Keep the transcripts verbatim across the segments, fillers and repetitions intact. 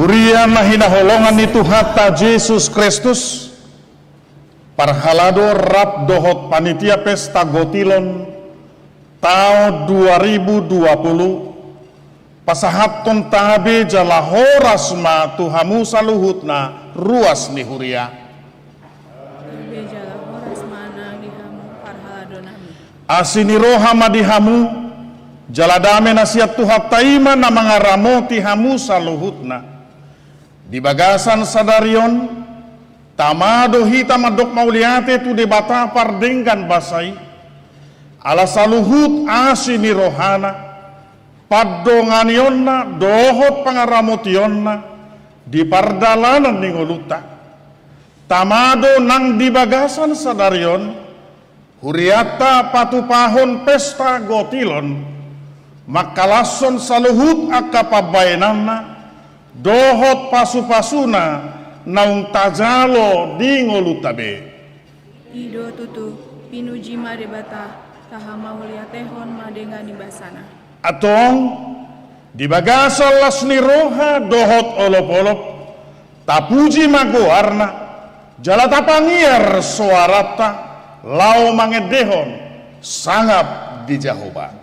Huria na hinaholongan ni Tuhanta Jesus Kristus, parhalado rap dohot panitia pesta gotilon taon dua ribu dua puluh, pasahathon tabe jala horas ma tu hamu saluhutna ruas ni huria. Tabe jala horas ma nang di hamu parhaladonami. Asi ni roha ma di hamu, jala dame na sian Tuhanta i ma na mangaramoti hamu saluhutna. Di bagasan sadari on, tama do hita mandok mauliate tu Debata pardenggan basa i, ala saluhut asi ni rohana, pandonganionna dohot pangaramotionna di pardalanan ni ngolunta. Tama do nang di bagasan sadari on, hurianta patupahon pesta gotilon, mangkalashon saluhut angka pambahenanna dohot pasupasuna naung tajalo di ngolunta be. I do tutu, pinuji ma Debata, tahamauliatehon ma denggan ni basana. Antong, di bagasan las ni roha dohot olopolop, tapuji ma goarna, jala tapangiar soaranta, laho mangendehon sangap di Jahowa.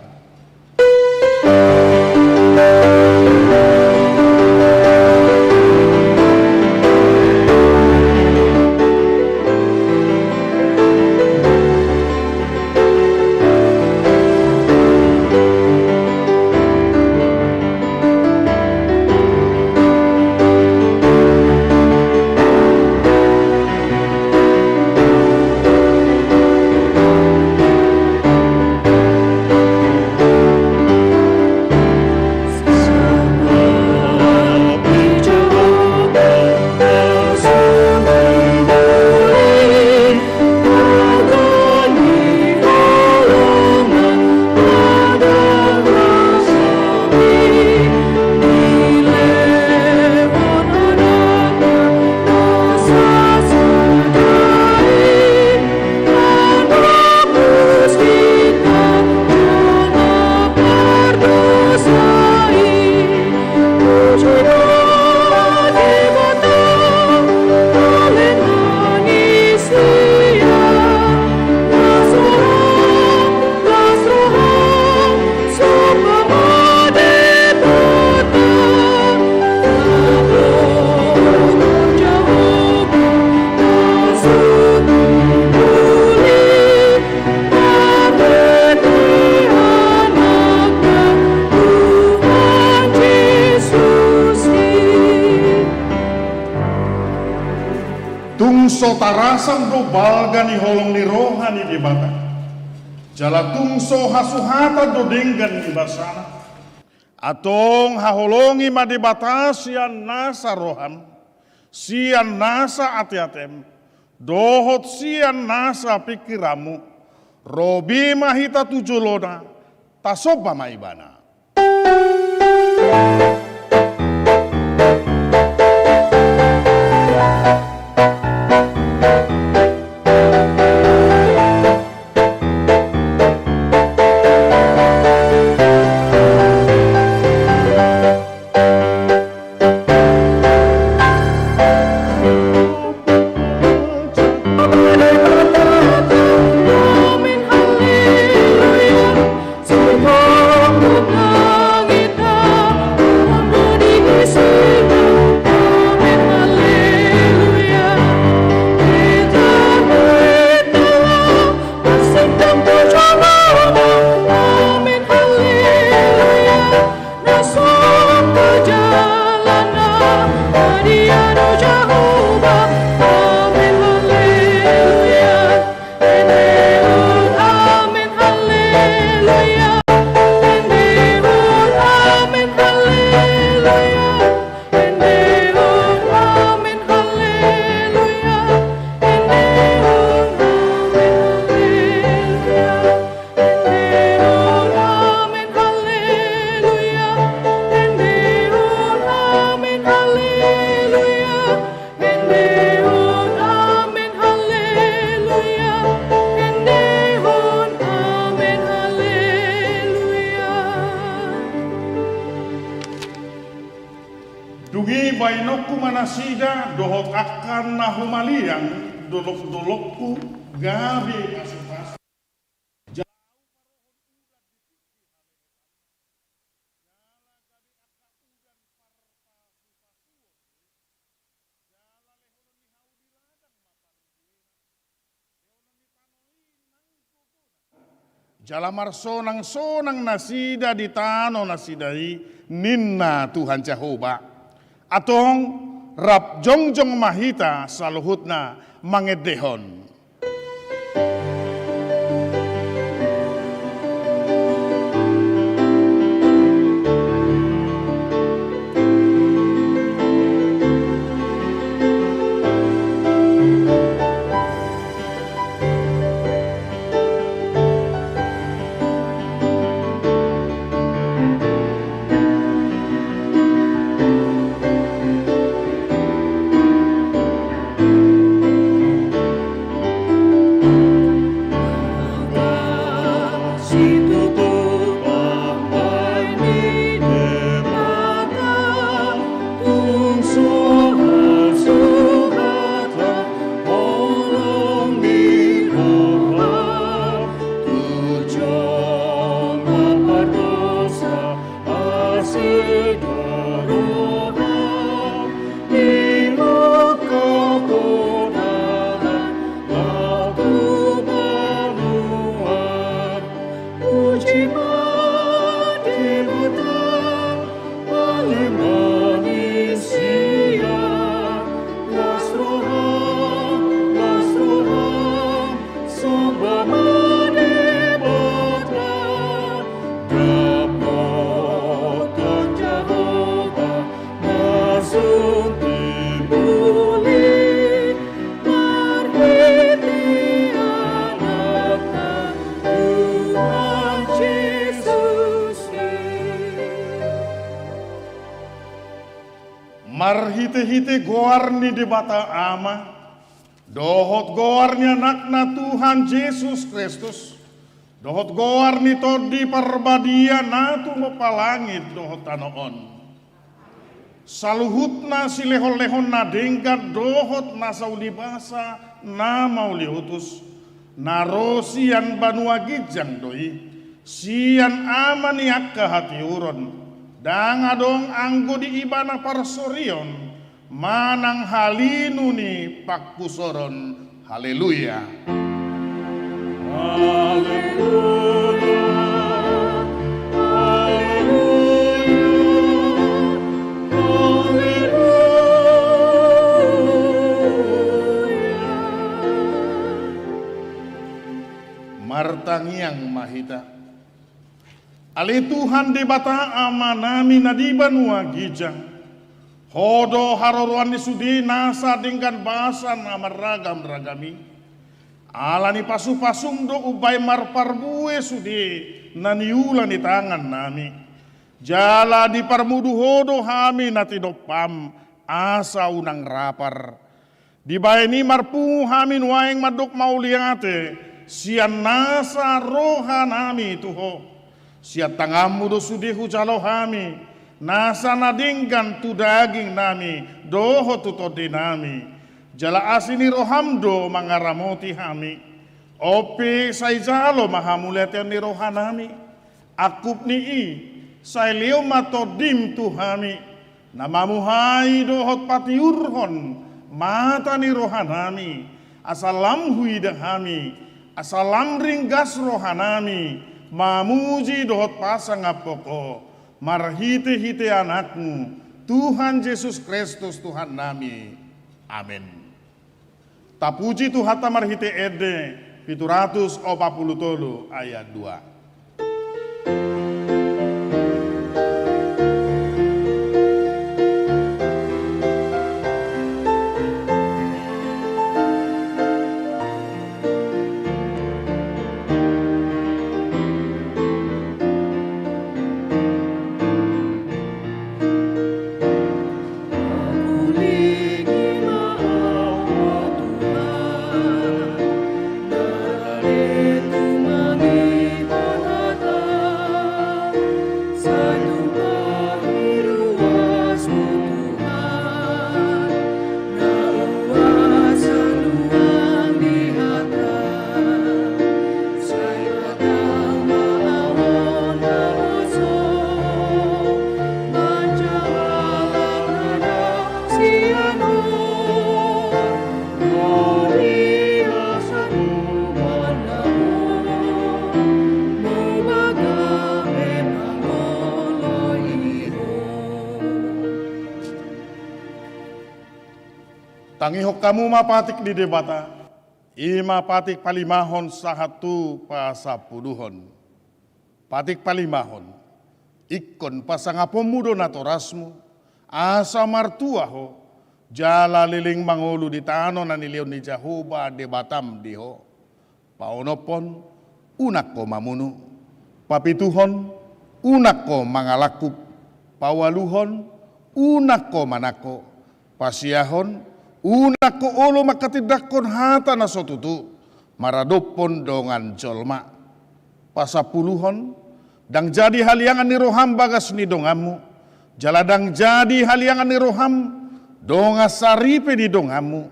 Tung so tarasam do balga ni holong ni roha ni Debata, jala tung so hasuhatan do denggan ni basana. Antong haholongi ma Debata sian nasa roham, sian nasa ateatem, dohot sian nasa pingkiranmu. Robi ma hita tu jolona, tasomba ma Ibana. nasida dohot angka na humaliang, dolok-dolokku gabe pasu-pasu. Jala ahu parohon udan di tingki halehelanmu, jala gabe angka udan parpasu-pasuon be. Jala lehonon ni hau di ladang ma panggena, lehonon ni tano i nang gogona. Jala marsonang-sonang nasida di tano nasida i, ninna Tuhan Jahowa. Antong, rap jongjong ma hita saluhutna mangendehon. Marhite-hite goar ni Debata Ama, dohot goar ni Anakna Tuhan Jesus Kristus, dohot goar ni Tondi Parbadia na tumompa langit dohot tano on, saluhutna silehon-lehon na denggan dohot nasa ulibasa na mauliutus, na ro sian banua ginjang do i, sian Ama ni angka hatiuron, ndang adong anggo di Ibana parsorion manang halinu ni pangkusoron. Haleluya. Haleluya. Haleluya. Haleluya. Martangiang ma hita. Ale Tuhan Debata Amanami na di banua ginjang, Ho do haroroan ni sude nasa denggan basa na marragam-ragam i. Ala ni pasu-pasum do umbahen marparbue sude na niula ni tangannami. Jala diparmudu Ho do hami na tinompam asa unang rapar. Dibahen i marpungu hami nuaeng mandok mauliate sian nasa rohanami tu Ho. Sian tanganmu do sude hujalo hami nasa na denggan tu dagingnami dohot tu tondinami. Jala asi ni roham do mangaramoti hami. On pe sai jalo ma hamuliateon ni rohanami. Angkup ni i, sai lehon ma tondim tu hami, na mamuhai dohot patiurhon mata ni rohanami, asa lam huida hami, asa lam ringgas rohanami, mamuji dohot pasangaphon Ho, marhite-hite Anakmu, Tuhan Jesus Kristus Tuhannami. Amen. Tapuji Tuhanta marhite ende pitu ratus opat pulu tolu ayat dua. Tangihon hamu ma patik ni Debata, i ma patik palimahon sahat tu pasampuluhon. Patik palimahon. Ingkon pasangaponmu do natorasmu, asa martua ho, jala leleng mangolu di tano na nilehon ni Jahowa Debatam di ho. Paonomhon, unang ho mamunu. Papituhon, unang ho mangalangkup. Paualuhon, unang ho manangko. Pasiahon, unang ho olo manghatindanghon hata na so tutu maradophon dongan jolma. Pasampuluhon, ndang jadi haliangan ni roham bagas ni donganmu, jala ndang jadi haliangan ni roham dongan saripe ni donganmu,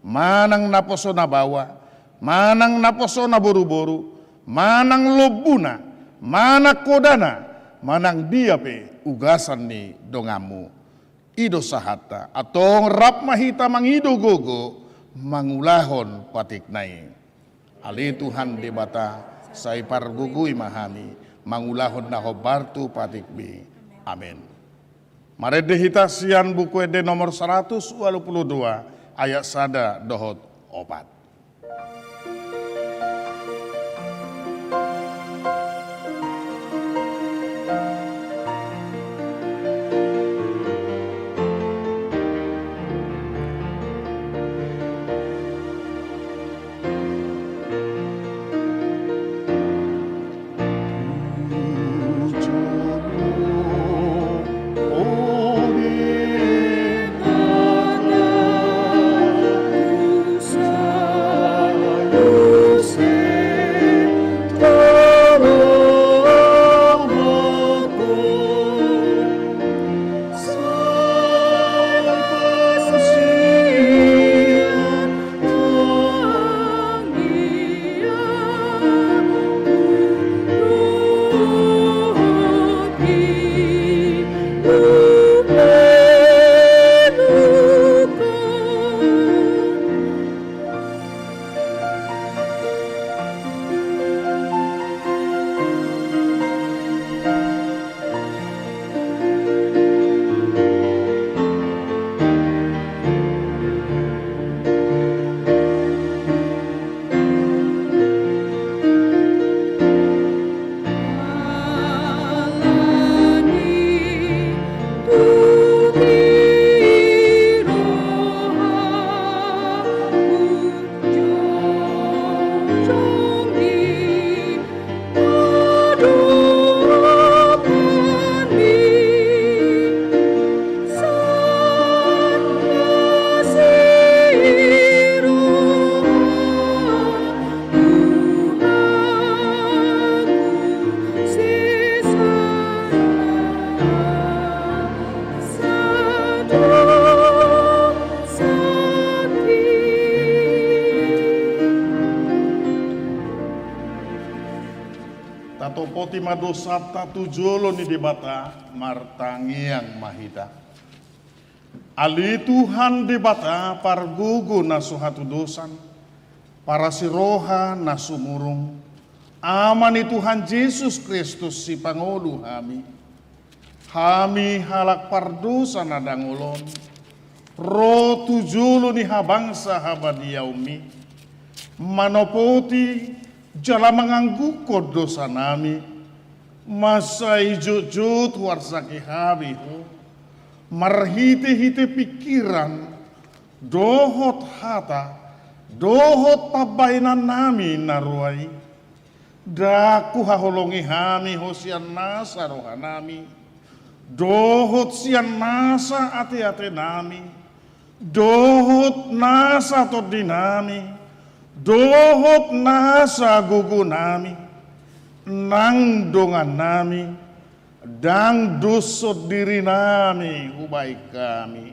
manang naposo na baoa, manang naposo na boruboru, manang lombuna, manang hodana, manang dia pe ugasan ni donganmu. I do sahatta, antong rap ma hita mangido gogo mangulahon patikna i. Ale Tuhan Debata, sai pargogoi ma hami mangulahon na hombar tu patikmi. Amen. Marende hita sian Buku Ende nomor saratus ualu pulu dua, ayat sada dohot opat. Tatopoti ma dosanta tu jolo ni Debata, martangiang ma hita. Ale Tuhan Debata, pargogo na so hatudosan, parasi roha na sumurung, Ama ni Tuhan Jesus Kristus, sipangolu hami. Hami halak pardosa na dangol on, ro tu jolo ni habangsa habadiaonmi, manopoti jala mangangguhon dosanami, mansai jotjot huarsaki hami ho, marhitehite pingkiran, dohot hata, dohot pambahenannami na roa i. Ndang huhaholongi hami ho sian nasa rohanami, dohot sian nasa ateatenami, dohot nasa tondinami, dohot nasa gogonami, nang dongannami, ndang doshon dirinami hubahen hami.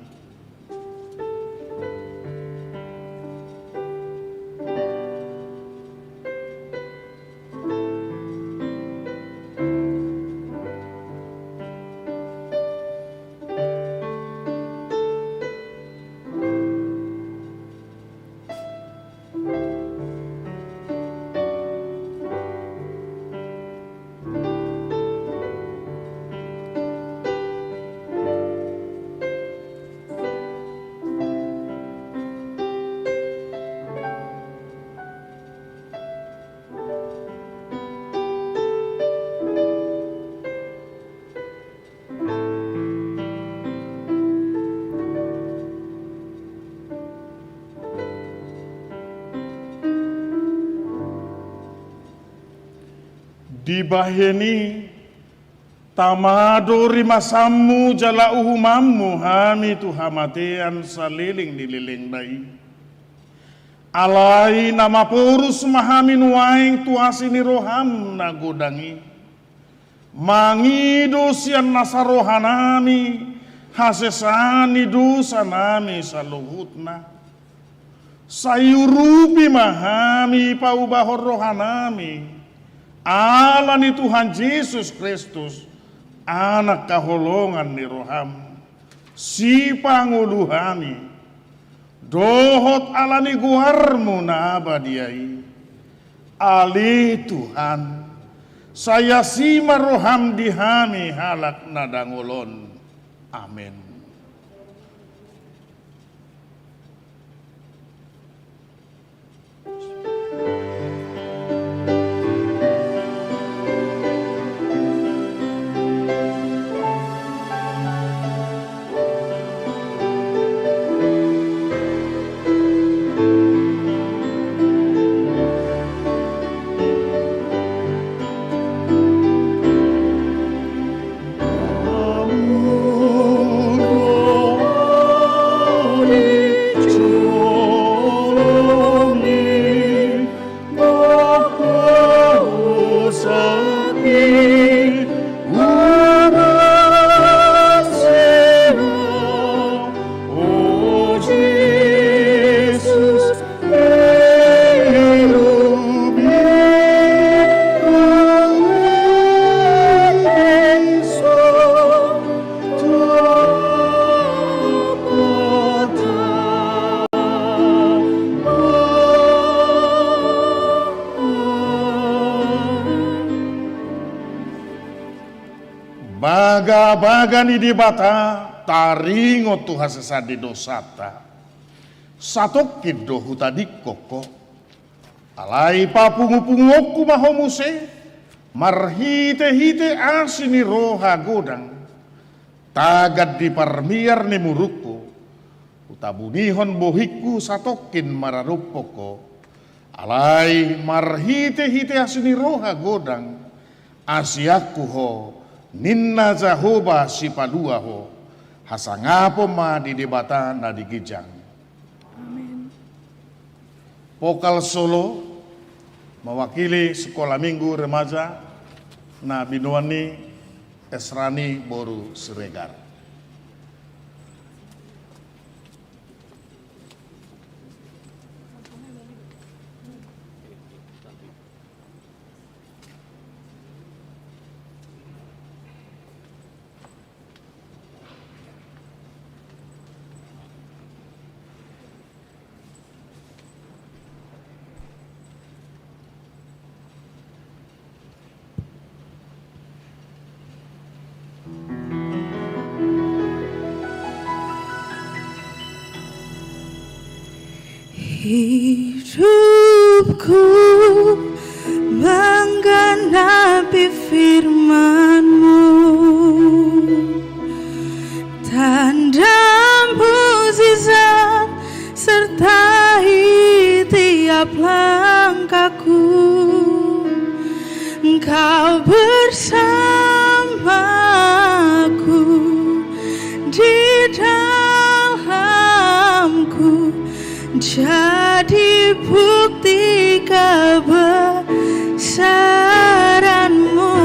Dibahen i, tama do rimasanmu jala uhumanmu hami tu hamatean saleleng ni lelengna i. Alai na maporus ma hami nuaeng tu asi ni roham na godang i, mangido sian nasa rohanami hasesaan ni dosanami saluhutna. Sai urupi ma hami paubahon rohanami ala ni Tuhan Jesus Kristus, Anak haholongan ni roham, Sipangolu hami, dohot ala ni goarmu na badia i. Ale Tuhan, sai asi ma roham di hami halak na dangol on. Amen. Bagabaga ni Debata, taringot tu hasesaan ni dosanta. Satongkin do hutadingkon ho. Alai papungupunguonku ma ho muse, marhitehite asi ni roha godang, tagan di parmiar ni murukku, hutabunihon bohingku satongkin maradophon ho. Alai marhitehite asi ni roha godang, asianku ho, ninna Jahowa Sipalua ho. Hasangapon ma di Debata na di ginjang. Amen. Vokal solo mewakili Sekolah Minggu Remaja na binoan ni Esrani boru Siregar. Hidupku mengganapi firman-Mu, tanda mujizat sertai tiap langkahku. Engkau bersamaku, di dalamku, jadi bukti kebesaran-Mu.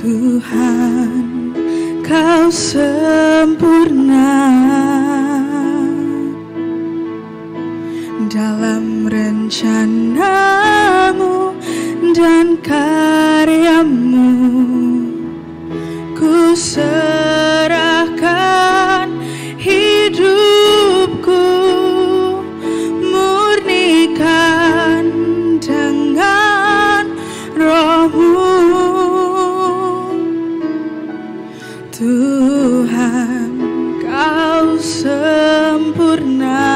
Tuhan, Kau sempurna dalam rencana-Mu dan karya-Mu. Ku serahkan hidupku, murnikan dengan Roh-Mu. Tuhan, Kau sempurna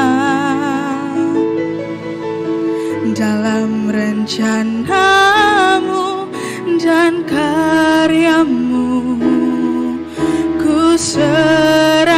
dalam rencana-Mu dan karya-Mu. Ku serahkan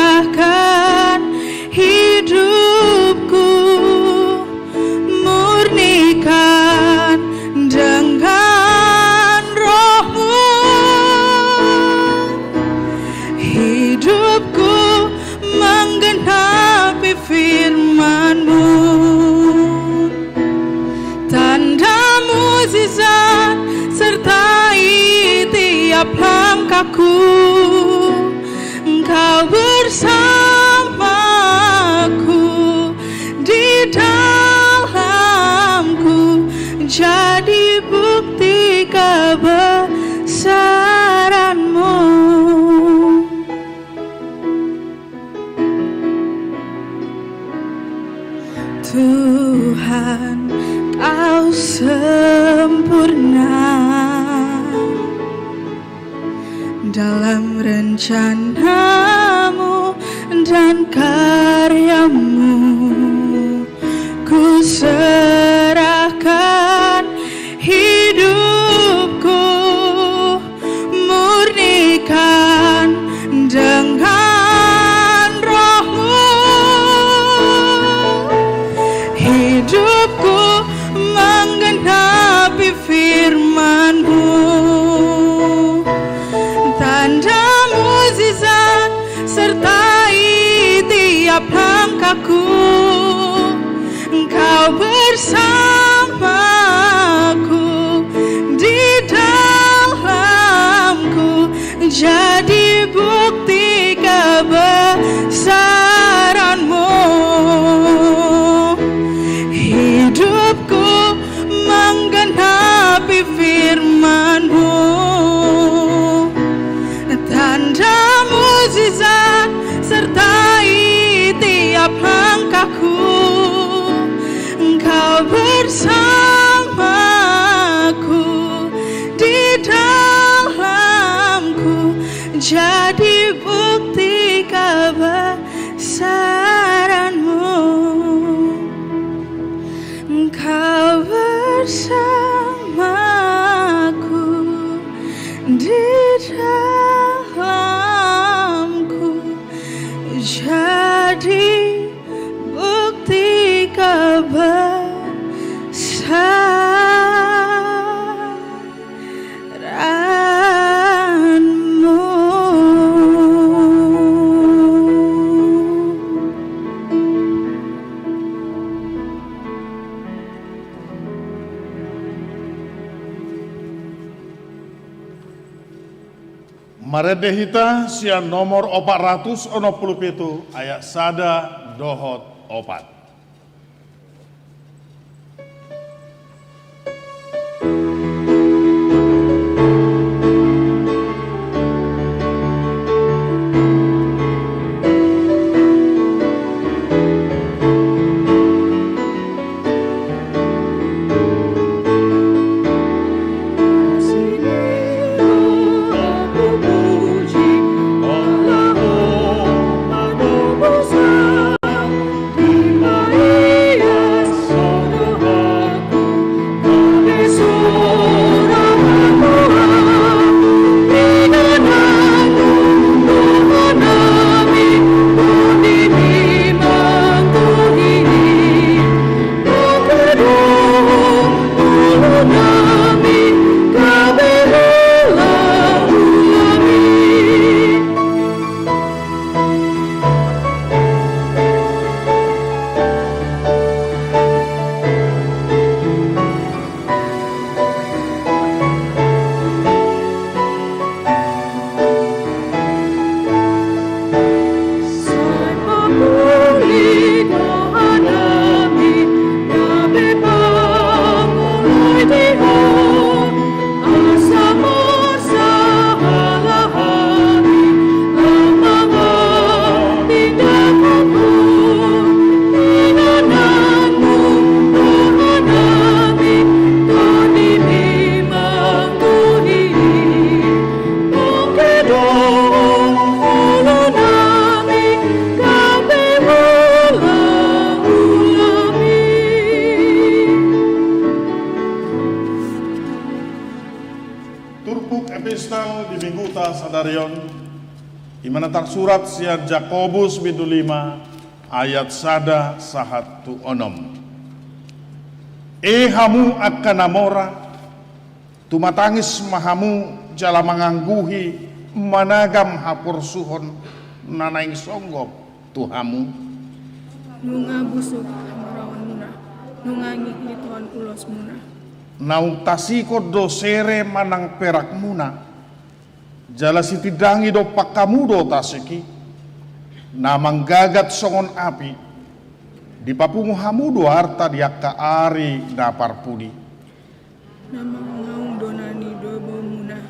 Langkahku, Engkau bersamaku, di dalamku, jadi bukti kebesaran-Mu. Tuhan, Kau sempurna dalam rencana-Mu dan karya-Mu. Ku serahkan hidupku, murnikan dengan Roh-Mu. Hidupku menggenapi firman-Mu. Tanda mujizat sertai tiap langkahku. Engkau bersamaku, di dalamku, jadi bukti kebesaran-Mu. Hidupku menggenapi firman-Mu. Tanda mujizat sertai tiap langkahku. Engkau bersamaku, di dalamku, jadi bukti kebesaran-Mu. Engkau bersamaku, di dalamku, jadi bukti kebesaran-Mu. Marende hita sian nomor opat ratus onom pulu pitu, ayat sada dohot opat. Turpuk epistel di mingguta sadari on, i ma na tarsurat sian Jakobus bindu lima ayat sada sahat tu onom. E hamu angka na mora, tumatangis ma hamu jala mangangguhi managam haporsuhon na naeng songgop tu hamu? Nunga busuk hamoraonmuna, nunga ngihilithon ulosmuna. Naung tasikon do sere manang perakmuna, Jala sitindangi dompak hamu do tasik i, na manggagat songon api, dipapungu hamu do arta di angka ari na parpudi. Na mangaung dona ni lobomuna,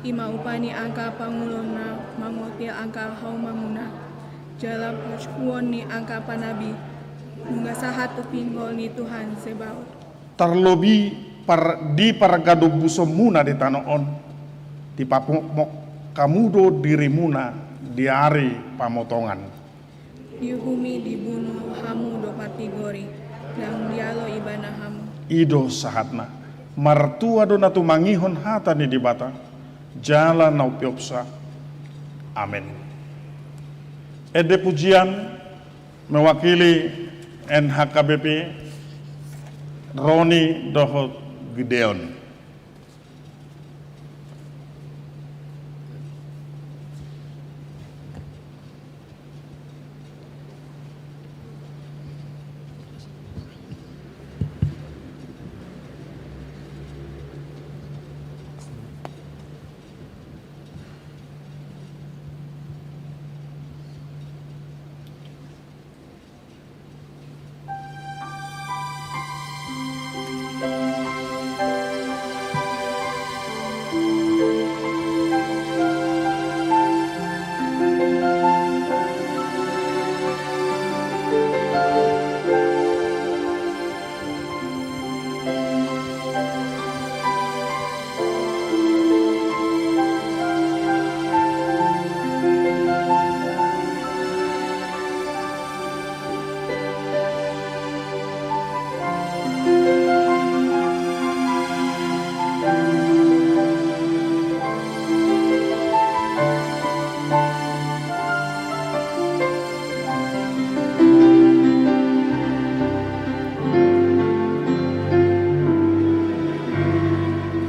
i ma upa ni angka pangulonna mangotil angka haumamuna, jala parsuhuon ni angka panabi, nunga sahat tu pinggol ni Tuhan Sebaot. Tarlobi par-, di pargadombusonmuna di tano on, dipamokmok hamu do dirimuna di ari pamotongan. Diuhumi dibunu hamu do partigor i, ndang dialo ibana hamu. I do sahatna. Martua do na tumangihon hata ni Debata, jala na umpeopsa. Amen. Ende pujian mewakili N H K B P, Roni dohot Gideon.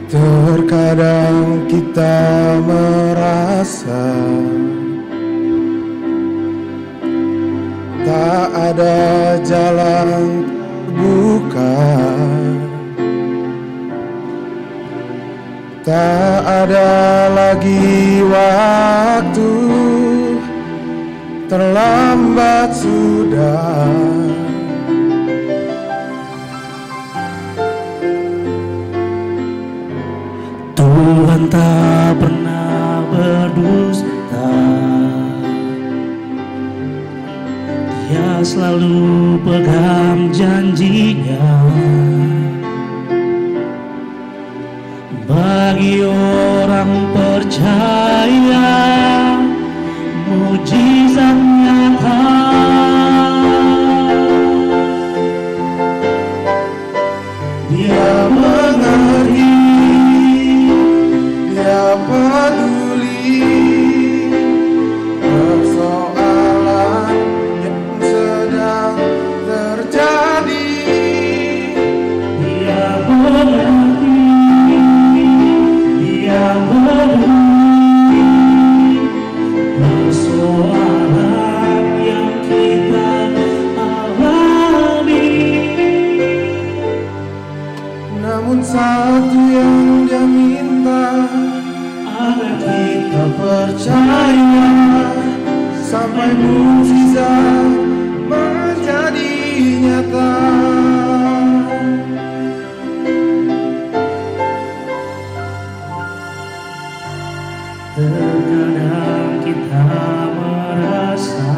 Terkadang kita merasa tak ada jalan terbuka. Tak ada lagi waktu, terlambat sudah. Tuhan tak pernah berdusta. Dia selalu pegang janji-Nya. Bagi orang percaya, mujizat nyata. Dia mengerti, Dia peduli persoalan yang sedang terjadi. Dia mengerti, Dia peduli persoalan yang kita alami. Namun satu yang Dia minta, agar kita percaya sampai mujizat menjadi nyata. Terkadang kita merasa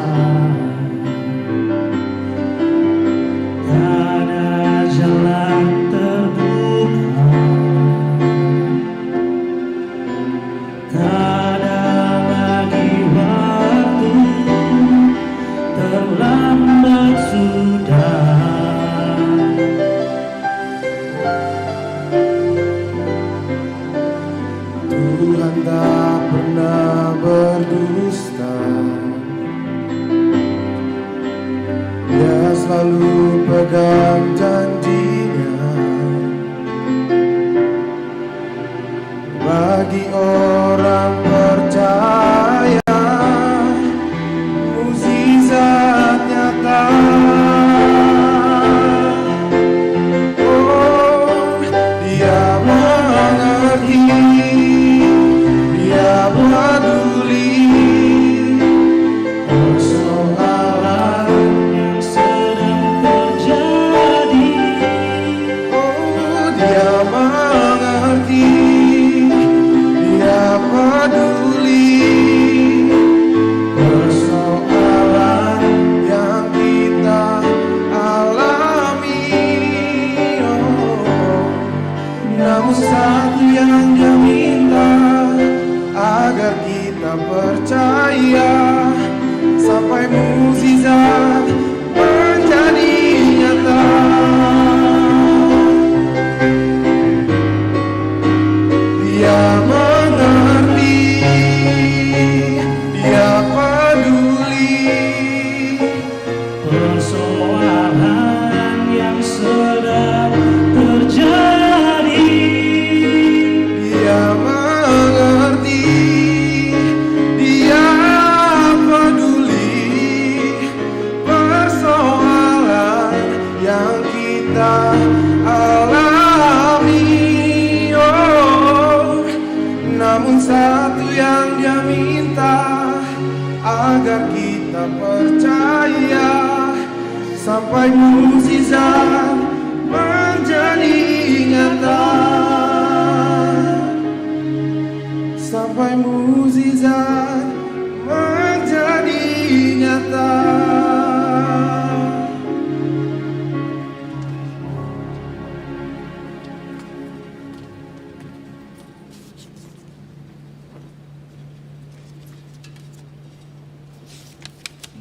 tak ada jalan terbuka, tak ada lagi waktu, terlambat sudah. Tuhan tak pernah berdusta. Dia selalu pegang janji-Nya. Bagi orang percaya, mujizat nyata. Oh, Dia mengerti, Dia Percaya sampai mujizat menjadi nyata. Dia mengerti, Dia peduli. Persoalan yang sedang terjadi. Dia mengerti, Dia peduli persoalan yang kita alami. Oh, namun satu yang Dia minta, agar kita percaya sampai mujizat menjadi nyata. Sampai mujizat menjadi nyata.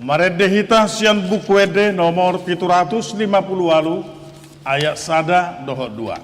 Marende hita sian Buku Ende nomor pitu ratus lima pulu ualu, ayat sada dohot dua.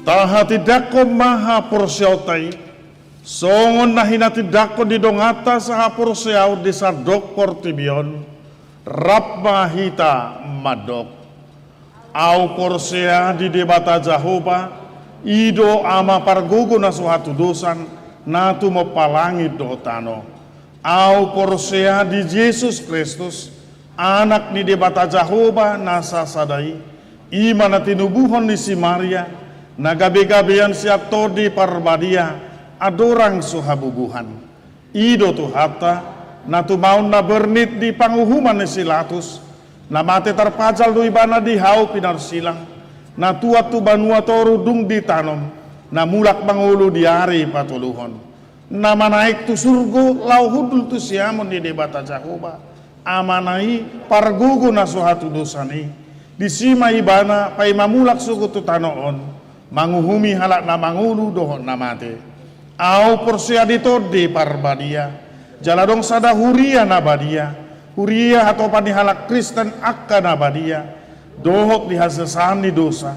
Tahatindangkon ma haporseaonta i, songon na hinatindangkon ni donganta sahaporseaon di sandok portibi on, rap ma hita mandok. Ahu porsea di Debata Jahowa, i do Ama pargogo na so hatudosan, na tumompa langit dohot tano. Ahu porsea di Jesus Kristus, Anak ni Debata Jahowa na sasada i, i ma na tinubuhon ni si Maria, na gabegabean sian Tondi Parbadia, andorang so habubuhan. I do Tuhanta, na tumaon na bernit di panguhuman ni si Latus, na mate tarpajal do Ibana di hau pinarsilang, na tuat tu banua toru dung ditanom, na mulak mangolu di ari patoluhon, na manaek tu surgo laho hundul tu siamun ni Debata Jahowa, Amana i pargogo na so hatudosan i. Disi ma Ibana paima mulak sogot tu tano on, manguhumi halak na mangolu dohot na mate. Ahu porsea di Tondi Parbadia, jala adong sada huria na badia, huria hatopan ni halak Kristen angka na badia, dohot di hasesaan ni dosa,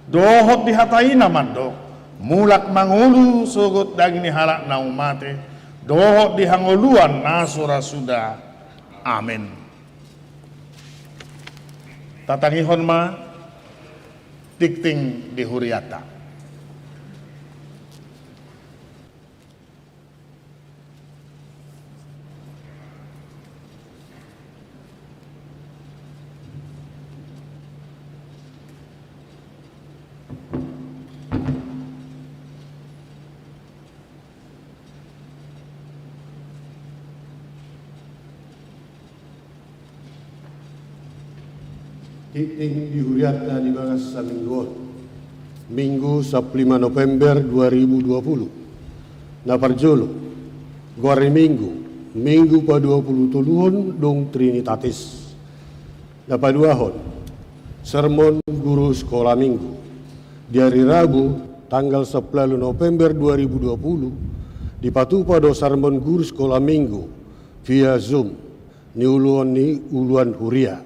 dohot di hata i na mandok, mulak mangolu sogot daging ni halak na mate, dohot di hangoluan na so ra suda. Amen. Tatangihon ma tingting di hurianta. Tingting di hurianta di bagasan minggu on. Minggu sampulu lima November dua ribu dua puluh. Na parjolo, goar ni minggu, minggu paduapulutoluhon dung Trinitatis. Na paduahon, sermon guru sekolah minggu. Di ari Rabu, tanggal sampulu ualu November dua ribu dua puluh, dipatupa do sermon guru sekolah minggu via Zoom, niuluhon ni uluan huria.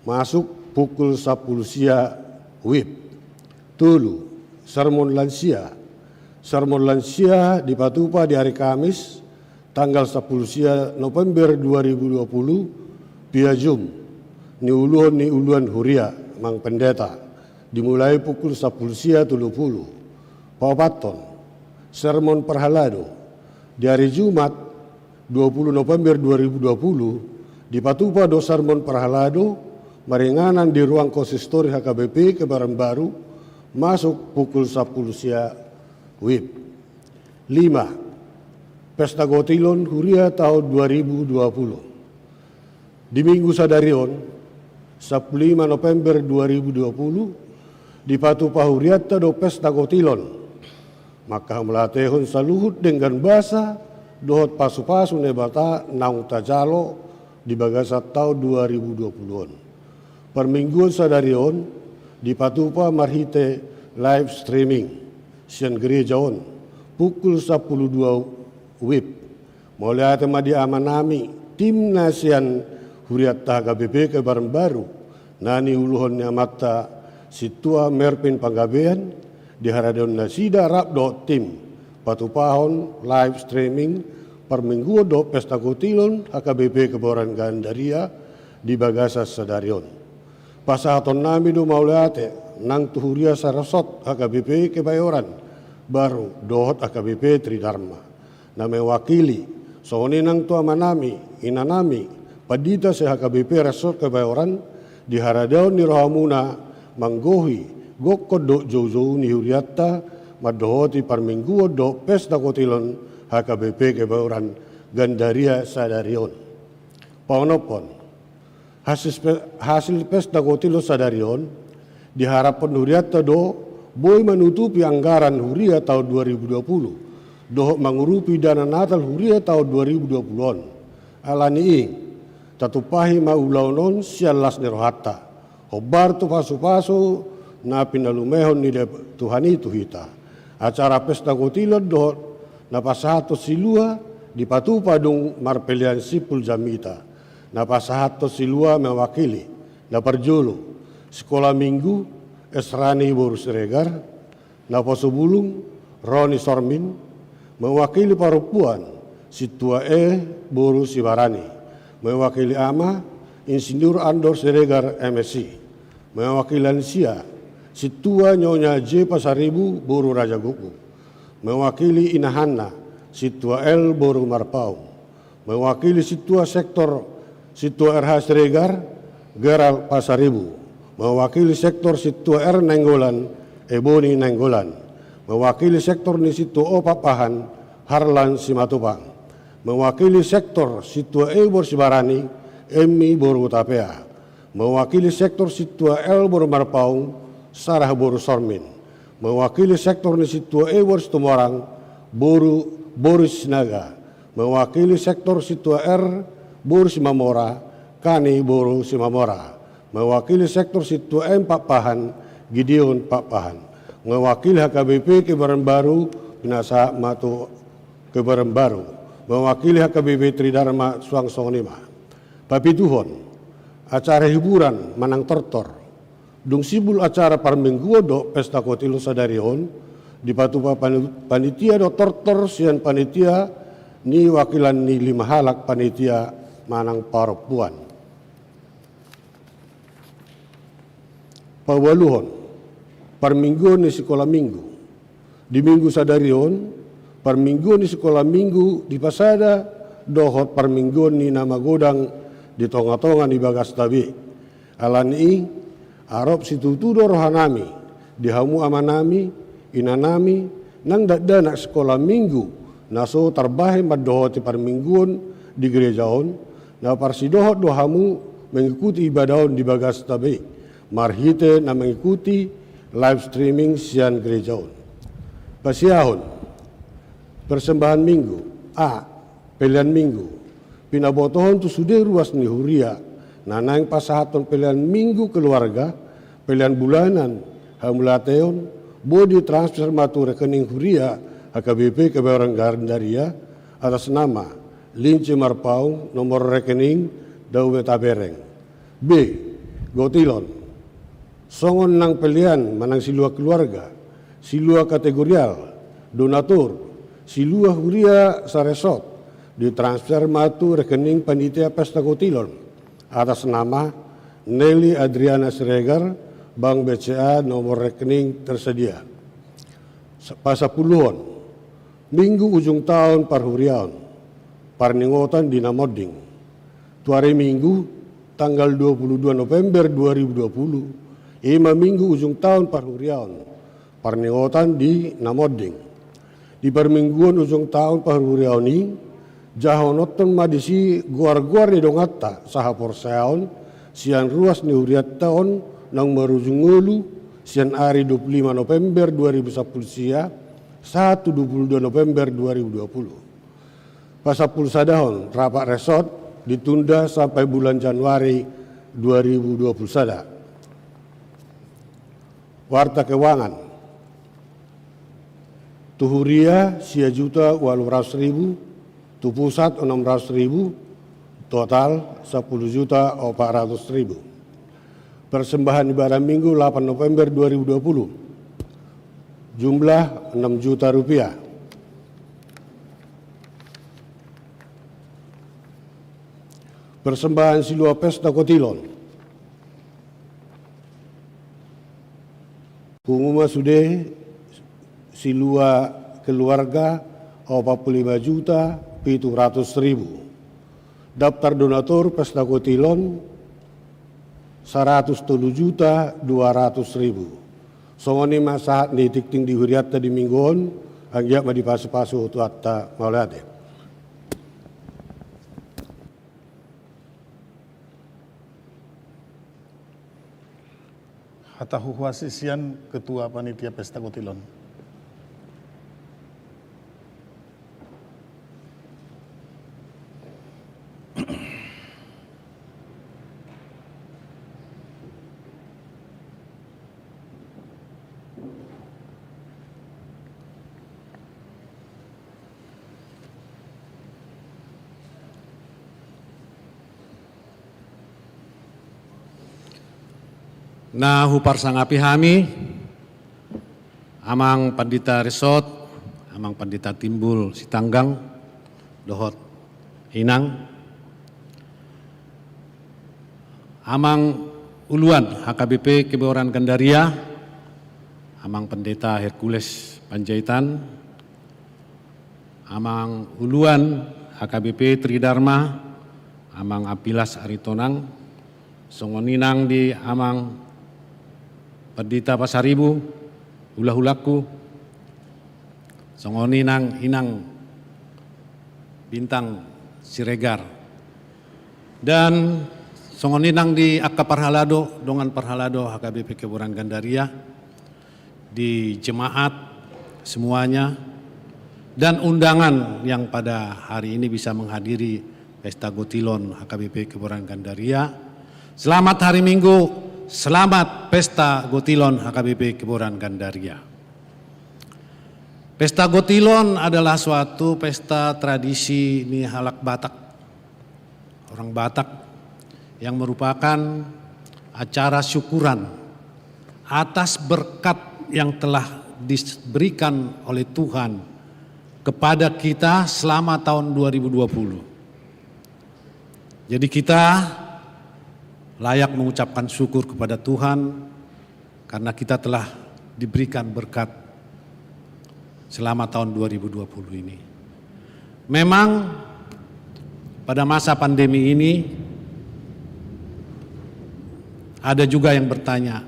Masuk pukul sampulu sia WIB. Tolu, sermon lansia. Sermon lansia dipatupa di ari Kamis, tanggal sampulu sia November dua ribu dua puluh, via Zoom, niuluhon ni uluan huria, Mang Pendeta, dimulai pukul sampulu sia tolu puluh. Paopathon, sermon parhalado. Di ari Jumat, dua puluh November dua ribu dua puluh, dipatupa do sermon parhalado maringanan di ruang konsistori H K B P Kebayoran Baru, masuk pukul sampulu sia WIB. Lima, pesta gotilon huria taon dua ribu dua puluh. Di minggu sadari on, sampulu lima November dua ribu dua puluh, dipatupa hurianta do pesta gotilon. Manghamauliatehon saluhut denggan basa dohot pasupasu ni Debata naung tajalo di bagasan taon dua ribu dua puluh on. Parmingguon sadari on dipatupa marhite live streaming sian gereja on, pukul sampulu dua WIB. Mauliate ma di amanami, tim na sian hurianta H K B P Kebayoran Baru, na niuluhon ni amanta Sintua Mervin Panggabean, di haradeon nasida rap dohot tim, patupahon live streaming parmingguon dohot pesta gotilon H K B P Kebayoran Gandaria di bagasan sadari on. Pasahatonnami do mauliate nang tu huria sarosorot H K B P Kebayoran Baru dohot H K B P Tridharma na mewakili, songon i nang tu amanami, inanami, pandita se-H K B P Resort Kebayoran, di haradeon ni rohamuna manggohi gokhon dohot joujou ni hurianta mandohoti parmingguon dohot pesta gotilon H K B P Kebayoran Gandaria sadari on. Paonomhon, hasil pe-, hasil pesta gotilon sadari on diharaphon hurianta do boi manutupi anggaran huria taon dua ribu dua puluh dohot mangurupi dana Natal huria taon dua ribu dua puluh on. Ala ni i, tatumpahi ma ulaon on sian las ni rohanta, hombar tu pasupasu na pinalumehon ni Deb-, Tuhan i tu hita. Acara pesta gotilon dohot na pasahathon silua dipatupa dung marpelean simpul jamita. Na pasahathon silua mewakili, na parjolo, sikola minggu, Esrani boru Siregar, naposo bulung, Roni Sormin, mewakili parompuan, Sintua E boru Sibarani, mewakili ama, Insinyur Andor Siregar M Si, mewakili lansia, Sintua Nyonya J Pasaribu boru Raja Gukguk, mewakili inahanna, Sintua L boru Marpaung, mewakili Sintua Sektor, Sintua R H Siregar, Gerald Pasaribu, mewakili Sektor Sintua R Nainggolan, Eboni Nainggolan, mewakili Sektor ni Sintua O Pakpahan, Harlan Simatupang, mewakili Sektor Sintua E boru Sibarani, Emmi boru Hutapea, mewakili Sektor Sintua L boru Marpaung, Sarah boru Sormin, mewakili Sektor ni Sintua E boru Situmorang, boru Boris Sinaga, mewakili Sektor Sintua R boru Simamora, Kani boru Simamora, mewakili Sektor Sintua M Pakpahan, Gideon Pakpahan, mewakili H K B P Kebayoran Baru, pinasahat ma tu Kebayoran Baru, mewakili H K B P Tridharma suang songon i ma. Papituhon, acara hiburan manang tortor, Dung simbul acara parmingguon dohot pesta kotilon sadari on, dipatupa pani-, panitia do tortor sian panitia ni wakilan ni lima halak panitia manang parompuan. Paualuhon, parmingguon ni sikola minggu. Di minggu sadari on, parmingguon ni sikola minggu dipasada dohot parmingguon ni na magodang di tonga-tonga ni bagasta be. Ala ni i, arop situtu do rohanami di hamu amanami, inanami, nang dakdanak sikola minggu na so tarbahen mandohoti parmingguon di gereja on, na parsidohot do hamu mengikuti ibadah on di bagasta be, marhite na mengikuti live streaming sian gereja on. Pasiahon, persembahan minggu. A. Pelean minggu. Pinabotohon tu sude ruas ni huria na naeng pasahathon pelean minggu keluarga, pelean bulanan, hamauliateon, boi ditransfer ma tu rekening huria H K B P Kebayoran Gandaria, atas nama Lince Marpaung, nomor rekening Daobe Tabereng. B. Gotilon. Songon nang pelean manang silua keluarga, silua kategorial, donatur, silua huria saresort, ditransfer ma tu rekening panitia pesta gotilon, atas nama Nelly Adriana Siregar, Bank B C A, nomor rekening tersedia. Sa-, pasampuluhon. Minggu ujung taon parhuriaon, parningotan di na monding. Tu ari Minggu, tanggal dua puluh dua November dua ribu dua puluh, i ma minggu ujung taon parhuriaon, parningotan di na monding. Di parmingguon ujung taon parhuriaon i, jahononhon ma disi goar-goar ni donganta sahaporseaon sian ruas ni hurianta on naung marujung ngolu sian ari dua puluh lima November dua ribu sampulu sia sahat tu dua puluh dua November dua ribu dua puluh. Pasampulusadahon, rapat resort ditunda sampai bulan Januari dua ribu dua puluh sada. Warta keuangan. Tu huria sia juta ualu ratus ribu, tu pusat enam ratus ribu, total sampulu juta opat ratus ribu. Persembahan ibadah Minggu lapan November dua ribu dua puluh, jumlah enam juta rupiah. Persembahan silua pesta kotilon. Pungu ma sude silua keluarga opat pulu lima juta pitu ratus ribu. Daftar donatur pesta kotilon saratus tolu juta dua ratus ribu. Songon i ma sahat ni tingting di hurianta di minggu on, anggiat ma dipasu-pasu Tuhanta, mauliate. Hata huhuasi sian Ketua Panitia Pesta Gotilon. Na huparsangapi hami, Amang Pandita Risot, Amang Pandita Timbul Sitanggang, dohot Inang, Amang Uluan H K B P Kebayoran Gandaria, Amang Pendeta Hercules Panjaitan, Amang Uluan H K B P Tridharma, Amang Ampilas Aritonang, songon i nang di Amang Pandita Pasaribu, hula-hulangku, songon i nang Inang Bintang Siregar. Dan songon i nang di angka parhalado, dongan parhalado H K B P Kebayoran Gandaria, di jemaat semuanya, dan undangan yang pada hari ini bisa menghadiri Pesta Gotilon H K B P Kebayoran Gandaria. Selamat Hari Minggu, selamat Pesta Gotilon H K B P Kebayoran Gandaria. Pesta Gotilon adalah suatu pesta tradisi ni halak Batak, orang Batak, yang merupakan acara syukuran atas berkat yang telah diberikan oleh Tuhan kepada kita selama tahun dua ribu dua puluh. Jadi, kita layak mengucapkan syukur kepada Tuhan karena kita telah diberikan berkat selama tahun dua ribu dua puluh ini. Memang pada masa pandemi ini ada juga yang bertanya,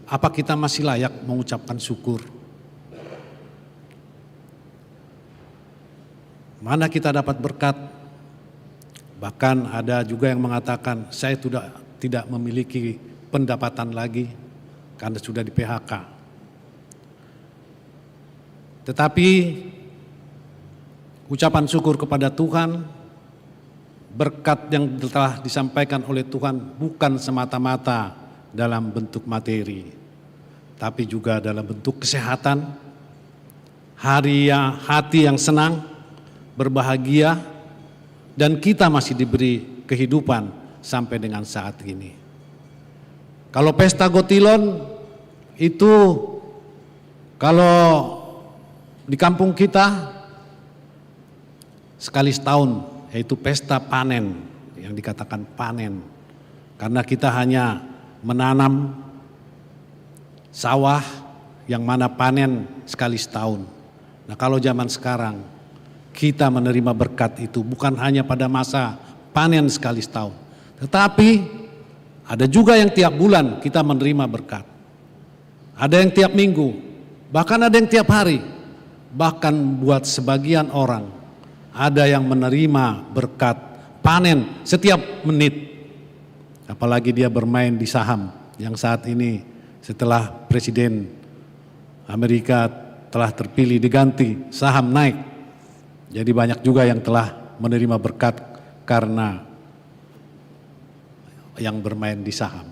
apa kita masih layak mengucapkan syukur? Mana kita dapat berkat? Bahkan ada juga yang mengatakan, "Saya sudah tidak memiliki pendapatan lagi karena sudah di-P H K." Tetapi ucapan syukur kepada Tuhan, berkat yang telah disampaikan oleh Tuhan bukan semata-mata dalam bentuk materi, tapi juga dalam bentuk kesehatan, hari ya, hati yang senang, berbahagia, dan kita masih diberi kehidupan sampai dengan saat ini. Kalau pesta Gotilon itu, kalau di kampung kita, sekali setahun, yaitu pesta panen, yang dikatakan panen. Karena kita hanya menanam sawah yang mana panen sekali setahun. Nah, kalau zaman sekarang, kita menerima berkat itu bukan hanya pada masa panen sekali setahun, tetapi ada juga yang tiap bulan kita menerima berkat. Ada yang tiap minggu, bahkan ada yang tiap hari. Bahkan buat sebagian orang, ada yang menerima berkat panen setiap menit. Apalagi dia bermain di saham yang saat ini, setelah Presiden Amerika telah terpilih, diganti, saham naik. Jadi, banyak juga yang telah menerima berkat karena yang bermain di saham.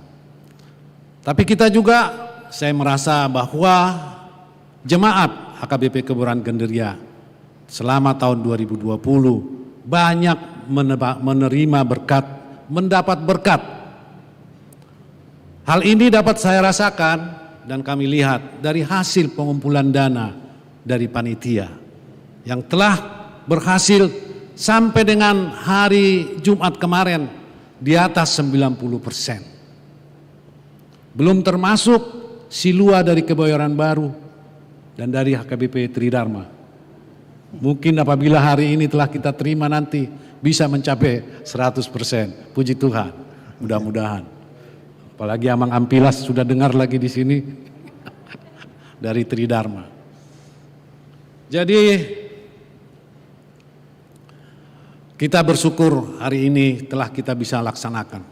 Tapi kita juga, saya merasa bahwa jemaat H K B P Kebayoran Gandaria selama tahun dua ribu dua puluh banyak meneba-, menerima berkat, mendapat berkat. Hal ini dapat saya rasakan dan kami lihat dari hasil pengumpulan dana dari panitia yang telah berhasil sampai dengan hari Jumat kemarin di atas sembilan puluh persen. Belum termasuk Silua dari Kebayoran Baru dan dari H K B P Tridharma. Mungkin apabila hari ini telah kita terima, nanti bisa mencapai seratus persen. Puji Tuhan. Mudah-mudahan. Apalagi Amang Ampilas sudah dengar lagi di sini dari Tridharma. Jadi, kita bersyukur hari ini telah kita bisa laksanakan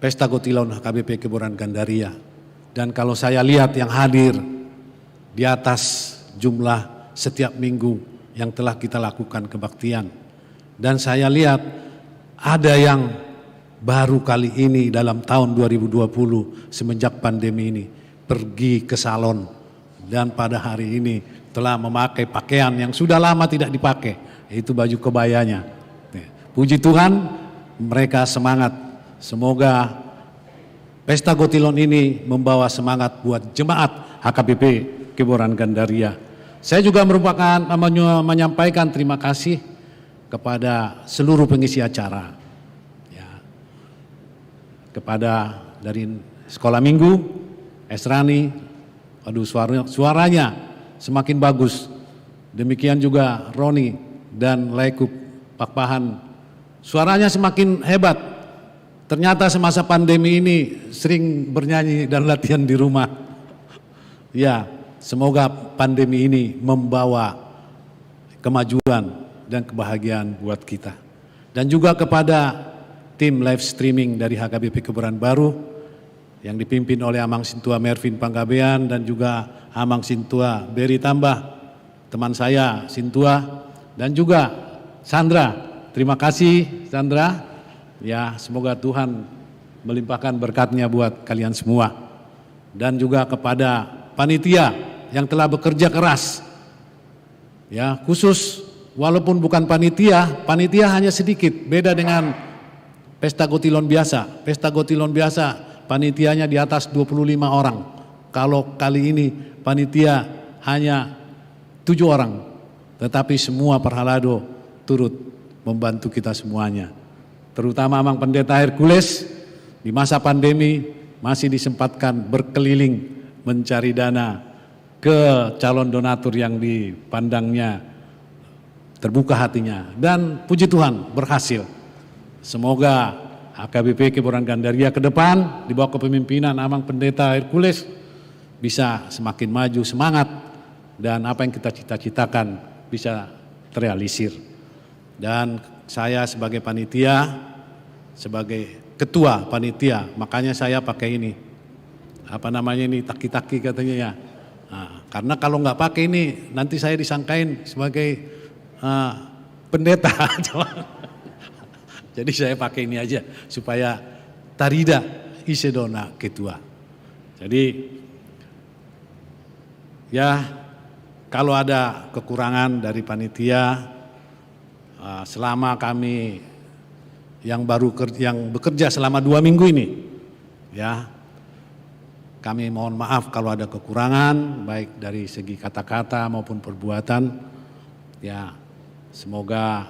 Pesta Gotilon H K B P Kebayoran Gandaria. Dan kalau saya lihat yang hadir di atas jumlah setiap minggu yang telah kita lakukan kebaktian. Dan saya lihat ada yang baru kali ini dalam tahun dua ribu dua puluh semenjak pandemi ini pergi ke salon dan pada hari ini telah memakai pakaian yang sudah lama tidak dipakai, yaitu baju kebayanya. Ya, puji Tuhan, mereka semangat. Semoga Pesta Gotilon ini membawa semangat buat jemaat H K B P Kebayoran Gandaria. Saya juga merupakan menye-, menyampaikan terima kasih kepada seluruh pengisi acara. Ya. Kepada dari Sekolah Minggu, Esrani, waduh, suaranya, suaranya semakin bagus. Demikian juga Roni dan Laekup Pakpahan. Suaranya semakin hebat. Ternyata semasa pandemi ini sering bernyanyi dan latihan di rumah. Ya, semoga pandemi ini membawa kemajuan dan kebahagiaan buat kita. Dan juga kepada tim live streaming dari H K B P Kebayoran Baru yang dipimpin oleh Amang Sintua Mervin Panggabean dan juga Amang Sintua Beri Tambah, teman saya Sintua, dan juga Sandra. Terima kasih, Sandra. Ya, semoga Tuhan melimpahkan berkat-Nya buat kalian semua. Dan juga kepada panitia yang telah bekerja keras. Ya, khusus walaupun bukan panitia, panitia hanya sedikit, beda dengan Pesta Gotilon biasa. Pesta Gotilon biasa Panitianya di atas dua puluh lima orang. Kalau kali ini panitia hanya tujuh orang, tetapi semua parhalado turut membantu kita semuanya. Terutama Amang Pendeta Hercules, di masa pandemi masih disempatkan berkeliling mencari dana ke calon donatur yang dipandangnya terbuka hatinya. Dan puji Tuhan, berhasil. Semoga H K B P Keboran Gandaria ke depan, di bawah kepemimpinan Amang Pendeta Hercules, bisa semakin maju semangat, dan apa yang kita cita-citakan bisa terrealisir. Dan saya sebagai panitia, sebagai ketua panitia, makanya saya pakai ini. Apa namanya ini, taki-taki katanya ya. Nah, karena kalau nggak pakai ini, nanti saya disangkain sebagai, eh, pendeta. Jadi saya pakai ini aja supaya tarida ise do na ketua. Jadi, ya, kalau ada kekurangan dari panitia, eh, selama kami yang baru ker-, yang bekerja selama dua minggu ini, ya, kami mohon maaf kalau ada kekurangan, baik dari segi kata-kata maupun perbuatan. Ya, semoga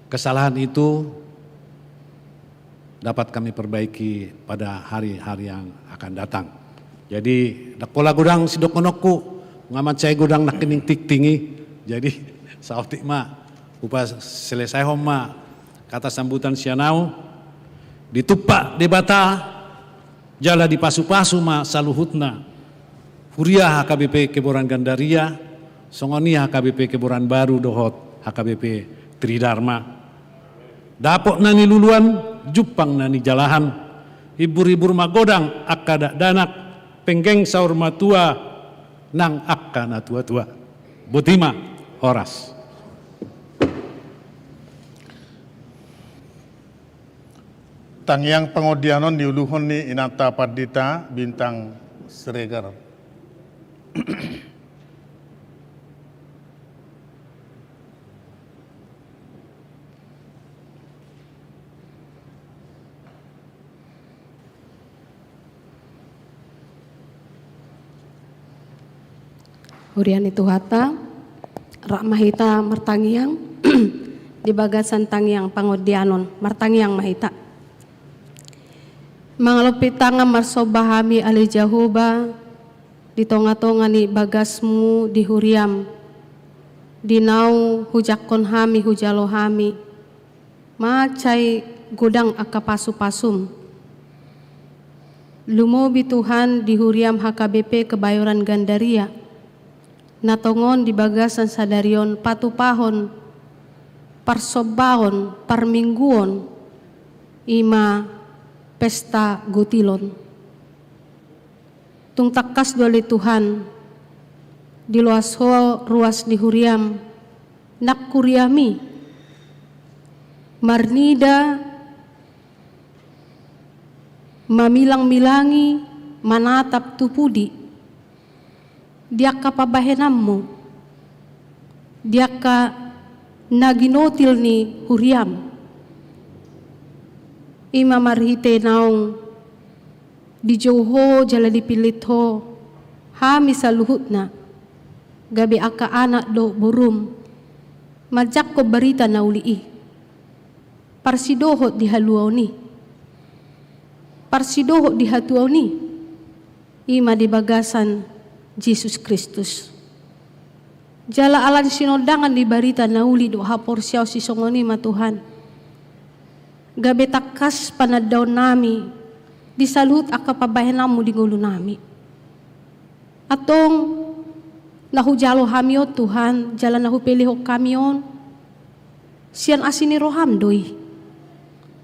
kesalahan itu dapat kami perbaiki pada hari-hari yang akan datang. Jadi, ndang pola godang sidohononku, nga mansai godang nangkining tingting i. Jadi, saotik ma, hupaselesaihon ma hata sambutan sian au, ditumpak Debata, jala dipasupasu ma saluhutna huria H K B P Keboran Gandaria, songon i H K B P Keboran Baru dohot H K B P Tridharma. Dapot na niluluan, jumpang na nijalahan, imbur-imbur magodang angka dakdanak, penggeng saur matua nang angka natuatua. Boti ma, horas. Tangiang pangondianon diuluhon ni inanta pandita Bintang Siregar. Huria ni Tuhanta, rap ma hita martangiang di bagasan tangiang pangondianon, martangiang ma hita. Mangalompit tangan marsomba hami ale Jahowa, di tonga-tonga ni bagasmu di huriam, di naung hujangkon hami, hujalo hami, mansai godang angka pasupasum. Lumobi Tuhan di huriam H K B P Kebayoran Gandaria, na tongon di bagasan sadari on patupahon, parsombaon, parmingguon, i ma pesta gotilon. Tung tangkas do ale Tuhan, diloas Ho ruas ni huriam, nang huriami, marnida, mamilang-milangi, manatap tu pudi, di angka pambahenanmu, di angka na ginotil ni huriam. I ma marhite naung dijou Ho jala dipillit Ho hami saluhutna, gabe angka anak dohot borum, manjangkon barita na uli i, parsidohot di haluaon i, parsidohot di hatuaon i, i ma di bagasan Jesus Kristus. Jala ala ni sinondangan ni barita na uli dohot haporseaon sisongon i ma Tuhan, gabe tangkas panandaonnami di saluhut angka pambahenanmu di ngolunami. Antong na hujalo hami on Tuhan, jala na hupelehon hami on, sian asi ni roham do i.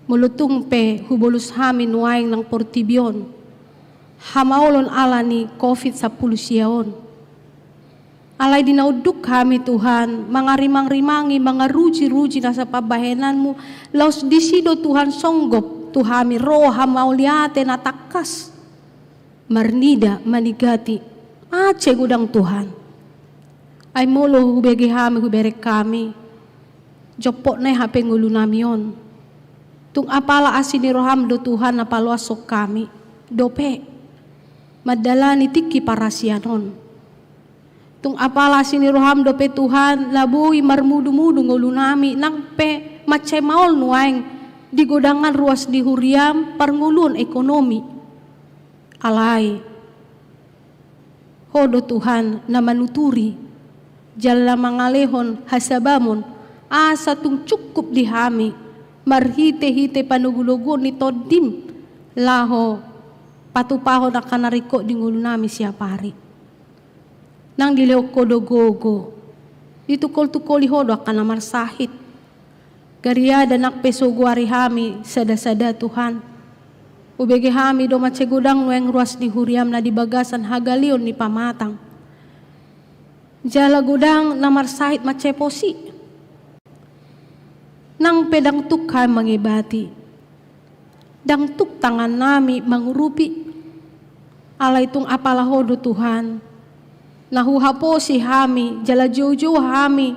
Molo tung pe hubolus hami nuaeng nang portibi on hamaolon ala ni covid sampulu sia on. Alai di na unduk hami Tuhan, mangarimang-rimangi, mangaruji-ruji nasa pambahenanmu, laos disi do Tuhan songgop tu hami roha mauliate na tangkas. Marnida, manigati, mansai godang Tuhan. Ai molo hubege hami, hubereng hami, jompotna i hape ngolunami on. Tung apala asi ni roham do Tuhan na paloashon hami dope mandalani tingki parasian on. Tung apala asi ni roham dope Tuhan na boi marmudumudu ngolunami nang pe mansai maol nuaeng di godangan ruas ni huriam parngoluon ekonomi. Alai Ho do Tuhan na manuturi jala na mangalehon hasabamon asa tung cukup di hami marhitehite panogunoguon ni Tondim laho patupahon angka na ringkot di ngolunami siapari. Nang dilehon Ho do gogo, ditungkoltungkoli Ho do angka na marsahit. Gariada nang pe so goari hami sadasada Tuhan, hubege hami do mansai godang nuaeng ruas ni huriam na di bagasan hagaleon ni pamatang jala godang na marsahit mansai posi. Nang pe ndang tuk hami mangebati, ndang tuk tangannami mangurupi. Alai tung apala Ho do Tuhan na huhaposi hami jala joujou hami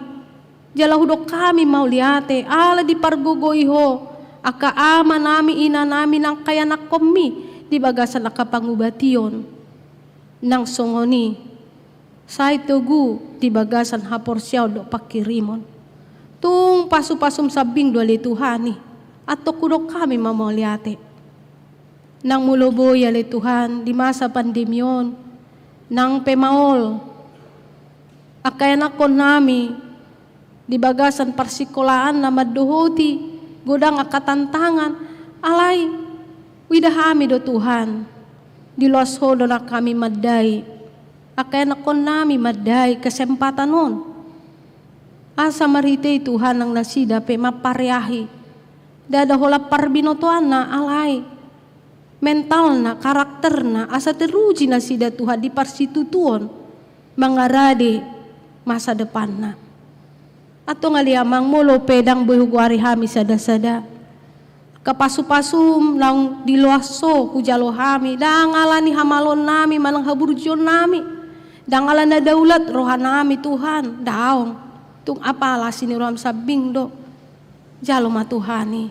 jala hudok hami mauliate ala dipargogoi Ho angka amanami inanami nang angka ianakkonmi di bagasan angka pangubation. Nang songon i sai togu di bagasan haporseaon dohot panghirimon. Tung pasupasum sambing do ale Tuhan i, antong hudok hami ma mauliate. Nang molo boi ale Tuhan di masa pandemi on nang pe maol angka ianakkonnami di bagasan parsikolaan na mandohoti godang angka tantangan, alai huida hami do Tuhan, diloas Ho do nang hami mandai angka ianakkonnami mandai kesempatan on. Asa marhite i Tuhan nang nasida pe mampareahi ndada holan parbinotoanna alai mentalna, karakterna asa teruji nasida Tuhan di parsitutuon mangarade masa depanna. Antong ale Amang molo pe ndang boi hugoari hami sadasada, angka pasupasum naung diloas Ho hujalo hami ndang ala ni hamaloonnami manang haburjuonnami, ndang ala na daulat rohanami Tuhan, daong. Tung apala asi ni roham sambing do. Jalo ma Tuhan i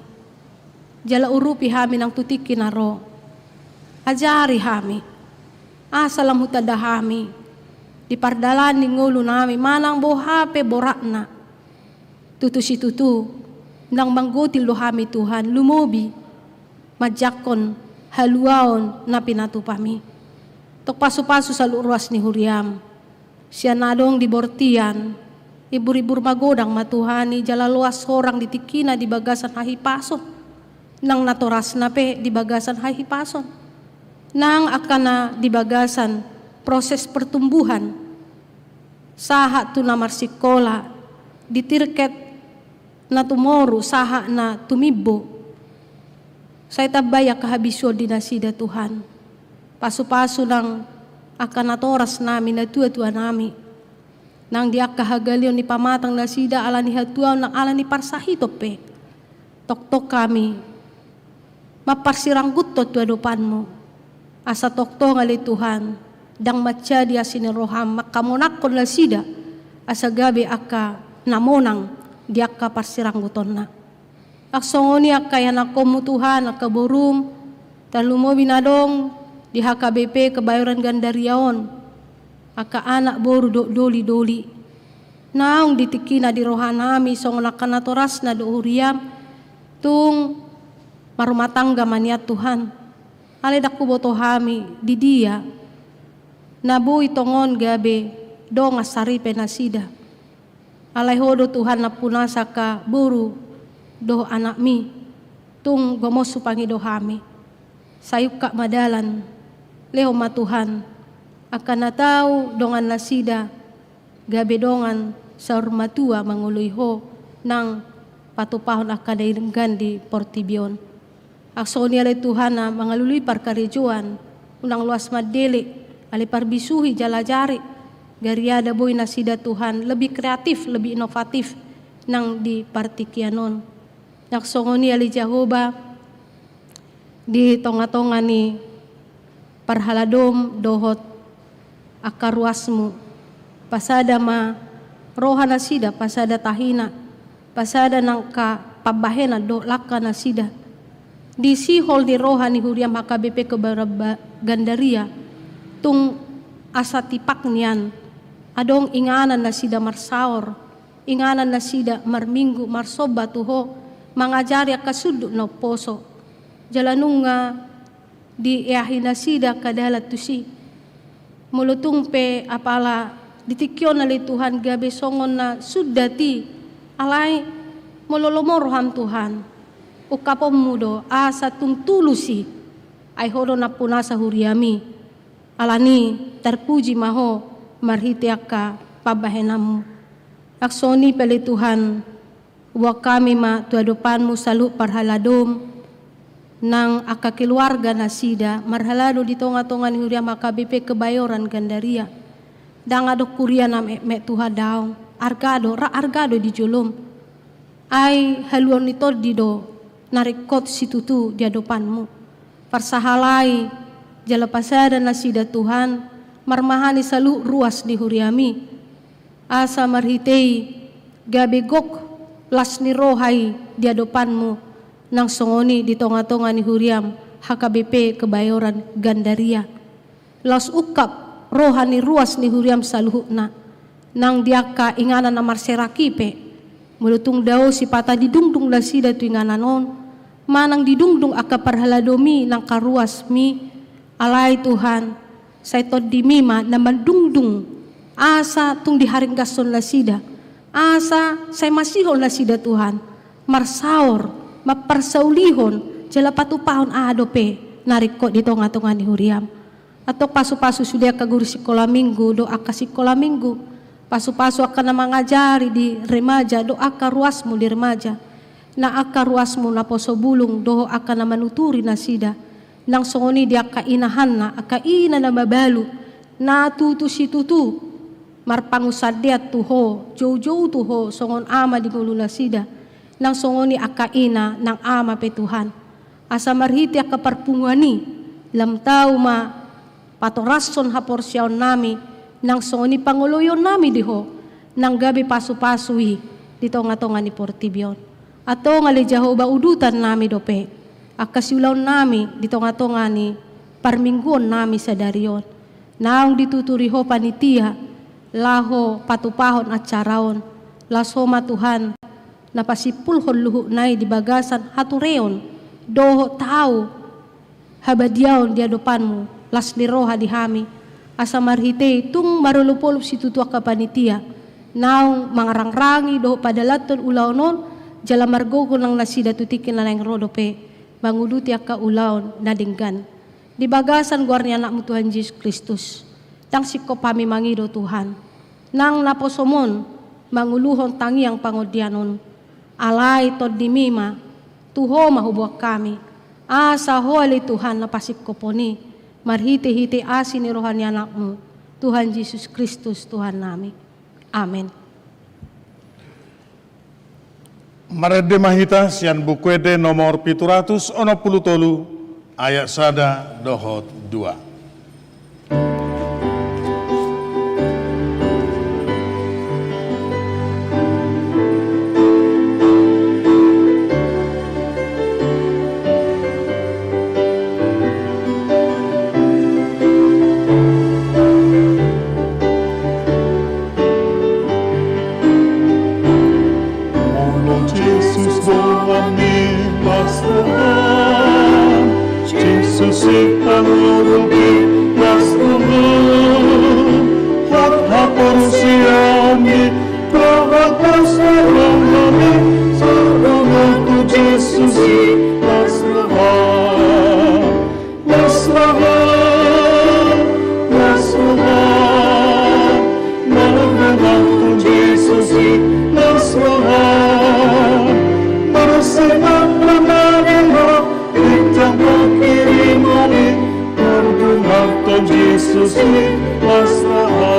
jala urupi hami nang tu tingki na ro. Ajari hami asa lam hutanda hami di pardalanan ni ngolunami manang boha pe boratna. Tutu situtu ndang manggotil do hami Tuhan lumobi manjangkon haluaon na pinatupami. Tung pasupasu saluhut ruas ni huriam sian na adong di bortian. Iburibur magodang ma Tuhan i jala loas horang di tingkina di bagasan hahipason. Nang natorasna pe di bagasan hahipason. Nang angka na di bagasan proses pertumbuhan sahat tu na marsikola di tirket na tumoru sahat na tumimbo. Sai tambai angka habisuhon di nasida Tuhan. Pasupasu nang angka natorasnami natuatuanami nang di angka hagaleon ni pamatang nasida ala ni hatuaon nang ala ni parsahiton pe. Toktok hami mamparsiranggutton tu adopanmu asa tongtong ale Tuhan ndang mansai di asi ni roham mangkamonangkon nasida asa gabe angka na monang di angka parsiranggutonna. Nang songon i angka ianakkonmu Tuhan angka borum tarlumobi na adong di H K B P Kebayoran Gandaria on angka anak boru dohot dolidoli naung di tingkina di rohanami songon angka natorasna dohot huriam tung marumah tangga ma nian Tuhan. Alai ndang huboto hami di dia na boi tongon gabe dongan saripe nasida. Alai Ho do Tuhan nampunasa angka boru dohot anakmi. Tung gomos hupangido hami sai ungkap ma dalan. Lehon ma Tuhan angka na tau dongan nasida gabe dongan saur matua mangoloi Ho nang patupahon angka na denggan di portibi on. Nang songon i ale Tuhan na mangalului parkarejoan unang loas mandele ale parbisuhi jala jare. Gariada boi nasida Tuhan lebih kreatif lebih inovatif nang di partingkian on. Nang songon i ale Jahowa di tongatonga ni parhaladom dohot angka ruasmu. Pasada ma roha nasida pasada tahina pasada nangka pambahenan dohot langka nasida. Di sihol ni roha ni huriam H K B P Kebayoran Ba-, Gandaria, tung asa tipak nian, adong inganan nasida marsaor, inganan nasida marminggu, marsomba tu Ho, mangajari angka sundut na umposo. Jala nunga dieahi nasida angka dalan tusi. Molo tung pe apala di tingki on ale Tuhan gabe songon na sundat i, alai molo lomo roham Tuhan, ungkaponmu do asa tung tulus i, ai Ho do nampunasa huriami. Alani tarpuji ma Ho marhite angka pambahenanmu. Nang songon i pe ale Tuhan, huboan hami ma tu adopanmu saluhut parhaladom, nang angka keluarga nasida marhalado di tonga-tonga ni huriam H K B P Kebayoran Gandaria. Ndang adong huria na metmet Tuhan, daong, arga do, rap arga do di jolom. Ai haluaon ni tondi do na ringkot situtu di adopanmu. Parsahalai jala pasada nasida Tuhan, marmahani saluhut ruas ni huriami. Asa marhite i gabe gok las ni roha i di adopanmu, nang songon i di tonga-tonga ni huriam H K B P Kebayoran Gandaria. Laos ungkap roha ni ruas ni huriam saluhutna, nang di angka inganan na marserak i pe. Molo tung dao sipata didungdung nasida tu inganan on, manang didungdung angka parhaladomi nang angka ruasmi, alai Tuhan, sai tondimi ma na mandungdung, asa tung diharinggashon nasida, asa sai masihol nasida Tuhan, marsaor, mamparsaulihon, jala patupahon aha dope na ringkot di tonga-tonga ni huriam. Antong pasu-pasu sude angka guru sikola minggu dohot angka sikola minggu, pasu-pasu angka na mangajari di remaja dohot angka ruasmu di remaja, nang angka ruasmu naposo bulung dohot angka na manuturi nasida, nang songon i di angka inahanna, angka ina na mabalu, na tutu situtu marpangunsandean tu Ho, joujou tu Ho songon ama di ngolu nasida, nang songon i angka ina nang ama pe Tuhan. Asa marhite angka parpunguan i, lam tau ma patorashon haporseaonnami, nang songon i pangoloionnami di Ho, nang gabe pasu-pasu i di tonga-tonga ni portibi on. Antong ale Jahowa, udutannami dope angka siulaonnami di tonga-tonga ni parmingguonnami sadari on. Naung dituturi Ho panitia laho patupahon acara on, laos Ho ma Tuhan na pasimpulhon luhutna i di bagasan hatureon dohot tau habadiaon di adopanmu, las ni roha di hami, asa marhite i tung marolopolop situtu angka panitia naung mangarangrangi dohot padalanhon ulaon on, jala margogo nang nasida tu tingki na naeng ro dope manguduti angka ulaon na denggan. Di bagasan goar ni Anakmu Tuhan Jesus Kristus, ndang singkop hami mangido Tuhan, nang naposom on manguluhon tangiang pangondian on. Alai tondimi ma, tu Ho ma huboan hami, asa Ho ale Tuhan na pasingkopon i, marhite-hite asi ni roha ni Anakmu, Tuhan Jesus Kristus Tuhannami. Amen. Marende ma hita sian Buku Ende nomor pitu ratus onom pulu tolu, ayat sada dohot dua. Molo Jesus boan ni las roha, Jesus i pangurung ni las roha, hot haporseaon ni roha las roha ni, sardongan tu Jesus i las roha. Las roha, las roha, molo dongan tu Jesus i las roha. Molo sai manang na denggan, bintang pangkirimon i, molo dongan tu Jesus i las roha.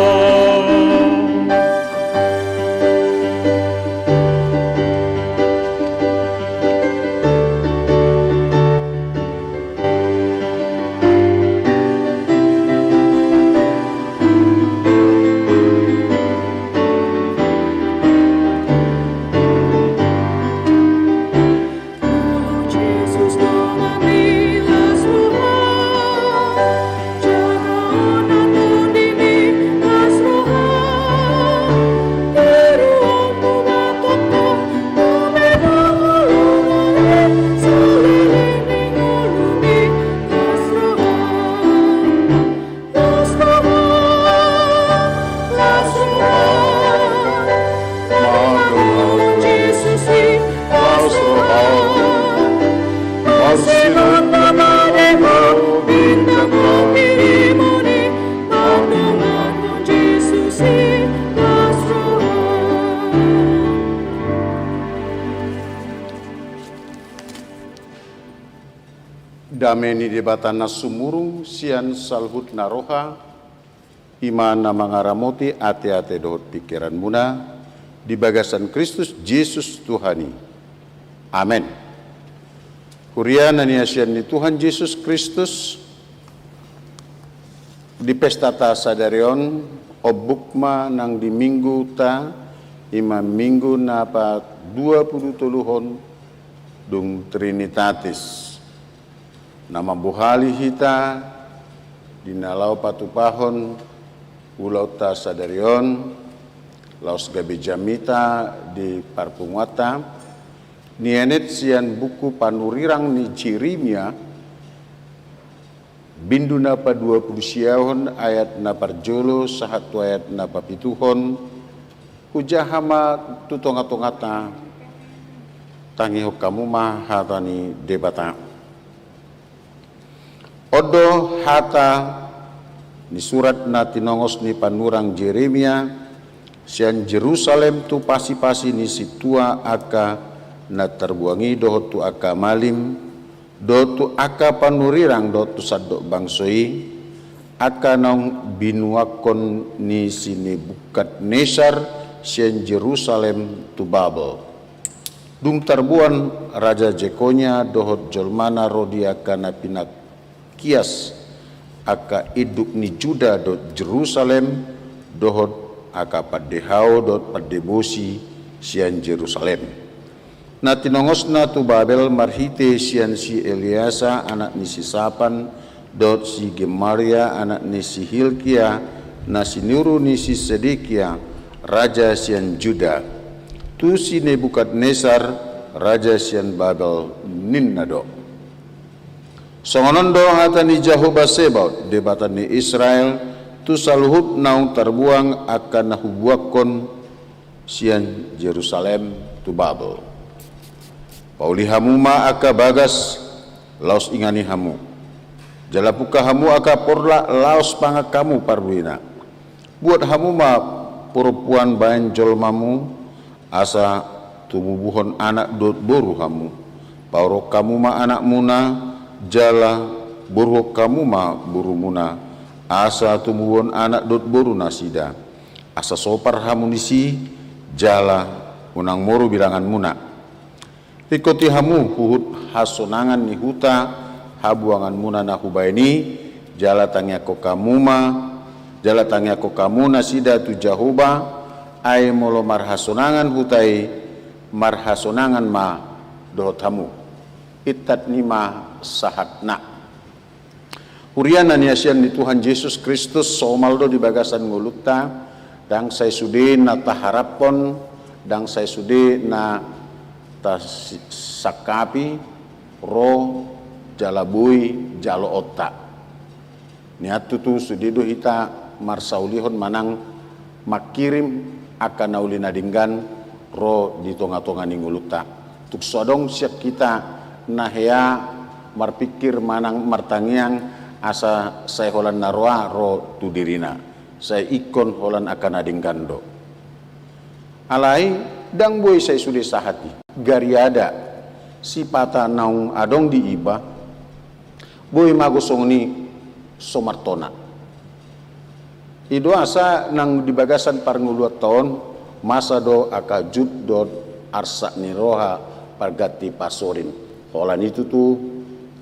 Dame ni Debata na sumurung sian saluhut na roha, i ma na mangaramoti ateate dohot pingkiranmuna di bagasan Kristus Jesus Tuhan i. Amen. Huria na niasian ni Tuhan Jesus Kristus, di pestata sadari on, ombuk ma nang di mingguta, i ma minggu na padua pulu toluhon, dung Trinitatis, na mambuhali hita di na laho patupahon ulaonta sadari on, laos gabe jamita di parpunguanta, nienet sian buku panurirang ni Jeremia, bindu na padua pulu siahon, ayat na parjolo sahat tu ayat na papituhon. Hujaha ma tu tongatonganta, tangihon hamu ma hata ni Debata. On do hata ni surat na tinongos ni panurirang Jeremia sian Jerusalem tu pasipasi ni sintua angka na tarbuang i dohot tu angka malim, dohot tu angka panurirang dohot tu sandok bangso i, angka naung binuangkon ni si Nebukadnesar sian Jerusalem tu Babel. Dung tarboan Raja Jekonia dohot jolmana ro di angka na pinakias angka induk ni Juda dohot Jerusalem, dohot angka pande hao dohot pande bosi sian Jerusalem, na tinongosna tu Babel marhite sian si Eleasa anak ni si Sapan, dohot si Gemaria anak ni si Hilkia, na sinuru ni si Sedekia, raja sian Juda, tu si Nebukadnesar, raja sian Babel, ninna do: Songon on do hata ni Jahowa Sebaot, Debata ni Israel, tu saluhut naung tarbuang angka na hubuangkon sian Jerusalem tu Babel: Pauli hamu ma angka bagas, laos ingani hamu. Jala pungka hamu angka porlak, laos pangan hamu parbuena. Buat hamu ma parompuan baen jolmamu, asa tumubuhon anak dohot boru hamu. Pauruhon hamu ma anakmuna, jala boruhon hamu ma borumuna, asa tumubuhon anak dohot boru nasida. Asa sopar hamu disi, jala unang moru bilanganmuna. Ringkoti hamu huhut hasonangan ni huta habuanganmuna na hubaen i, jala tangiangkon hamu ma, jala tangiangkon hamu nasida tu Jahowa, ai molo marhasonangan huta i, marhasonangan ma dohot hamu. Intat ni ma sahatna. Huria na niasian ni Tuhan Jesus Kristus, somal do di bagasan ngolunta, ndang sai sude na taharaphon, ndang sai sude na tasangkapi, ro jala boi jaloonta. Nian tutu sude do hita marsaulihon manang mangkirim angka na uli na denggan ro di tongatonga ni ngolunta. Tung so adong sian hita na hea marpingkir manang martangiang asa sai holan na roa ro tu dirina, sai ingkon holan angka na denggan do. Alai ndang boi sai sude sahat i. Gariada sipata naung adong di iba, boi mago songon i so martona. I do asa nang di bagasan parngoluanta on, masa do angka jut dohot arsak ni roha parganti pasorin. Holan i tutu,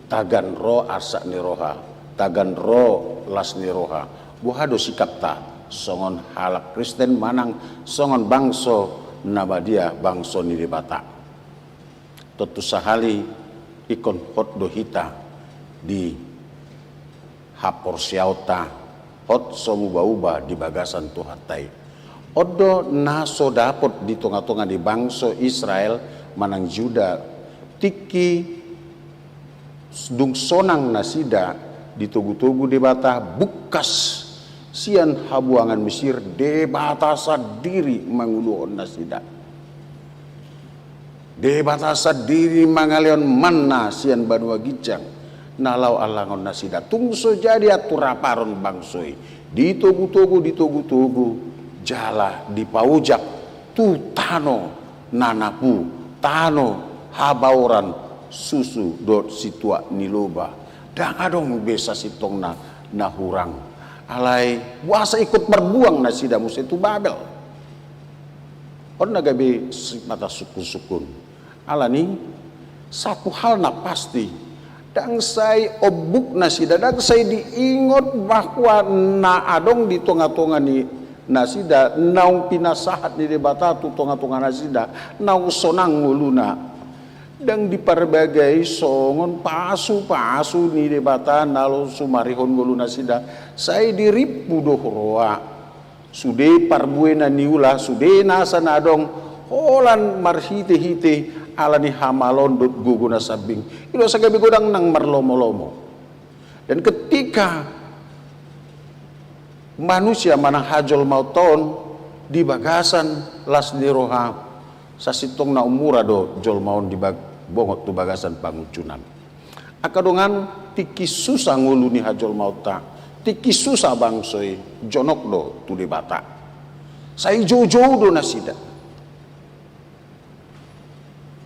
tagan ro arsak ni roha, tagan ro las ni roha. Boha do sikapta songon halak Kristen manang songon bangso na badia, bangso ni Debata? Tontu sahali ingkon hot do hita di haporseaonta, hot so mubauba di bagasan Tuhanta i. On do na so dapot di tongatonga ni bangso Israel manang Juda, tingki dung sonang nasida ditogutogu Debata, bungkas sian habuangan Misir, Debata sandiri manguluhon nasida. Debata sandiri mangalehon manna sian banua ginjang na laho allangon nasida. Tung so jadi atur aparon bangso i, ditogutogu, ditogutogu, jala dipaojak tu tano na napu, tano habaoran, susu dohot situak ni loba. Ndang adong be sasintongna na hurang. Alai boasa ingkon marbuang nasida muse tu Babel? On na gabe sipata sungkun-sungkun. Alani, satu hal na pasti, ndang sai ombuk nasida, ndang sai diingot bahwa na adong di tonga-tonga ni nasida, naung pinasahat ni Debata tu tonga-tonga nasida, naung sonang ngoluna. Ndang diparbagai songon pasu-pasu ni Debata na laho sumarihon ngolu nasida, sai dirimpu do roha. Sude parbue na niula, sude nasa na adong, holan marhite-hite ala ni hamaloon dohot gogo na sambing. I do asa gabe godang nang marlomo-lomo. Dan ketika manusia manang hajolmaonta on di bagasan las ni roha, sasintongna ummura do jolma on dibag-, bongot tu bagasan pangunjunan. Angka dongan, tingki susa ngolu ni hajolmaonta, tingki susa bangso i, jonok do tu Debata. Sai joujou do nasida.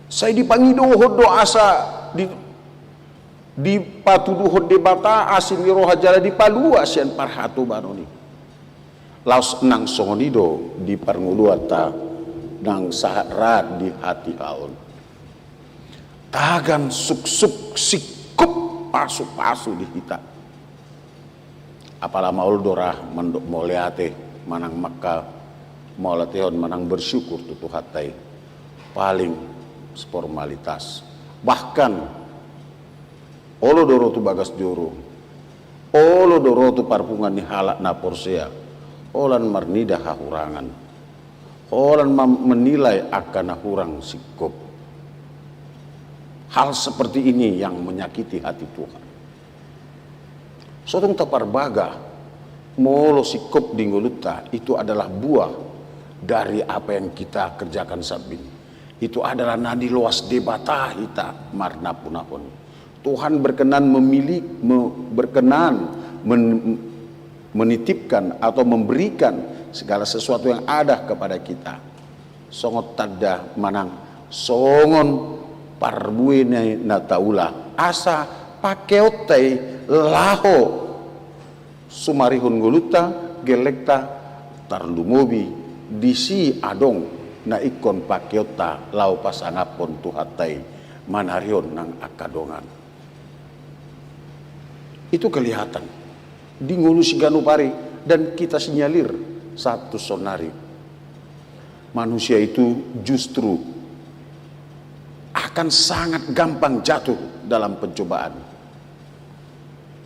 Sai dipangidohon do asa di, dipatuduhon Debata asi ni roha jala dipalua sian parhatobanon i. Laos nang songon i do di parngoluanta nang sahat ra di hatiha on. Tagan suksuk singkop pasu-pasu di hita. Apala maol do ra mandok mauliate manang mangka mauliatehon manang bersyukur tu Tuhanta i. Paling formalitas. Bahkan olo do ro tu bagas joro, olo do ro tu parpunguan ni halak na porsea, holan marnida hahurangan, holan ma-, menilai angka na hurang singkop. Hal seperti ini yang menyakiti hati Tuhan. So tung taparbaga, molo singkop di ngolunta, itu adalah buah dari apa yang kita kerjakan sambing. Itu adalah na niloas Debata hita marnampunampu on. Tuhan berkenan memilih, me-, berkenan men-, menitipkan atau memberikan segala sesuatu yang ada kepada kita. Songon tanda manang songon parbue ni na taula. Asa pakeonta i laho sumarihon ngolunta, gellengta, tarlumobi disi adong na ingkon pakeonta laho pasangaphon Tuhanta i manarihon nang angka dongan. Itu kelihatan di ngolu siganup ari dan kita sinyalir sahat tu saonari. Manusia itu justru akan sangat gampang jatuh dalam pencobaan.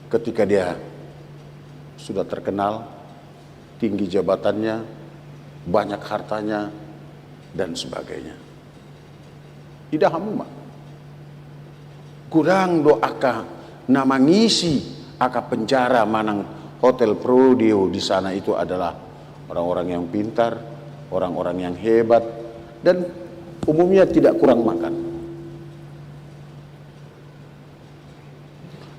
Ketika dia sudah terkenal, tinggi jabatannya, banyak hartanya, dan sebagainya. Ida hamu ma. Godang do angka na mangisi angka penjara manang hotel Prodeo di sana itu adalah orang-orang yang pintar, orang-orang yang hebat, dan umumnya tidak kurang makan.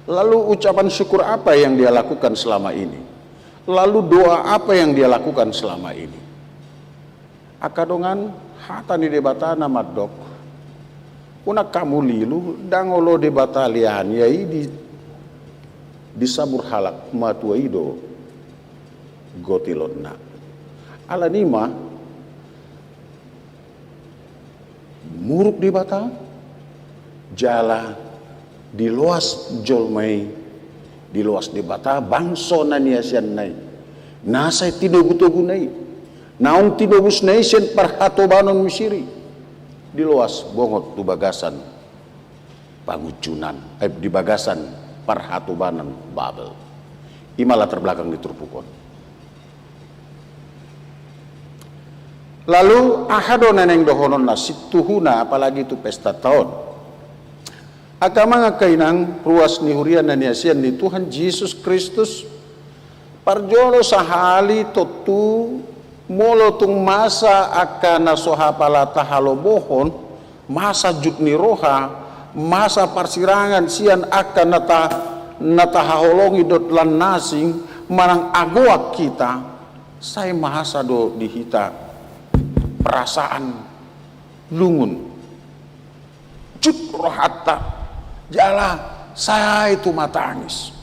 Lalu ucapan syukur apa yang dia lakukan selama ini? Lalu doa apa yang dia lakukan selama ini? Angka dongan, hata ni Debata na mandok, unang hamu lilu, ndang olo Debata lean ia i di, disabur halak matua i do gotilonna. Alani i ma, muruk Debata, jala diloas jolma i, diloas Debata bangso na niasianna i, na sai tinogu-toguna i, naung tinobusna i sian parhatobanon Misir i, diloas bongot tu bagasan pangunjunan, eh, di bagasan parhatobanon Babel. I ma latar belakang ni turpuk on. Lalu, aha do na naeng dohononna situhuna, apalagi tu pestanta on? Angka amang, angka inang, ruas ni huria na niasian ni Tuhan Jesus Kristus, parjolo sahali tontu, molo tung masa angka na so hapala tahalomohon, masa jut ni roha, masa parsirangan sian angka na ta-, na tahaholongi dohot lan na asing, manang agoan hita, sai masa do di hita perasaan lungun. Jut rohanta, jala Sai tumatangis.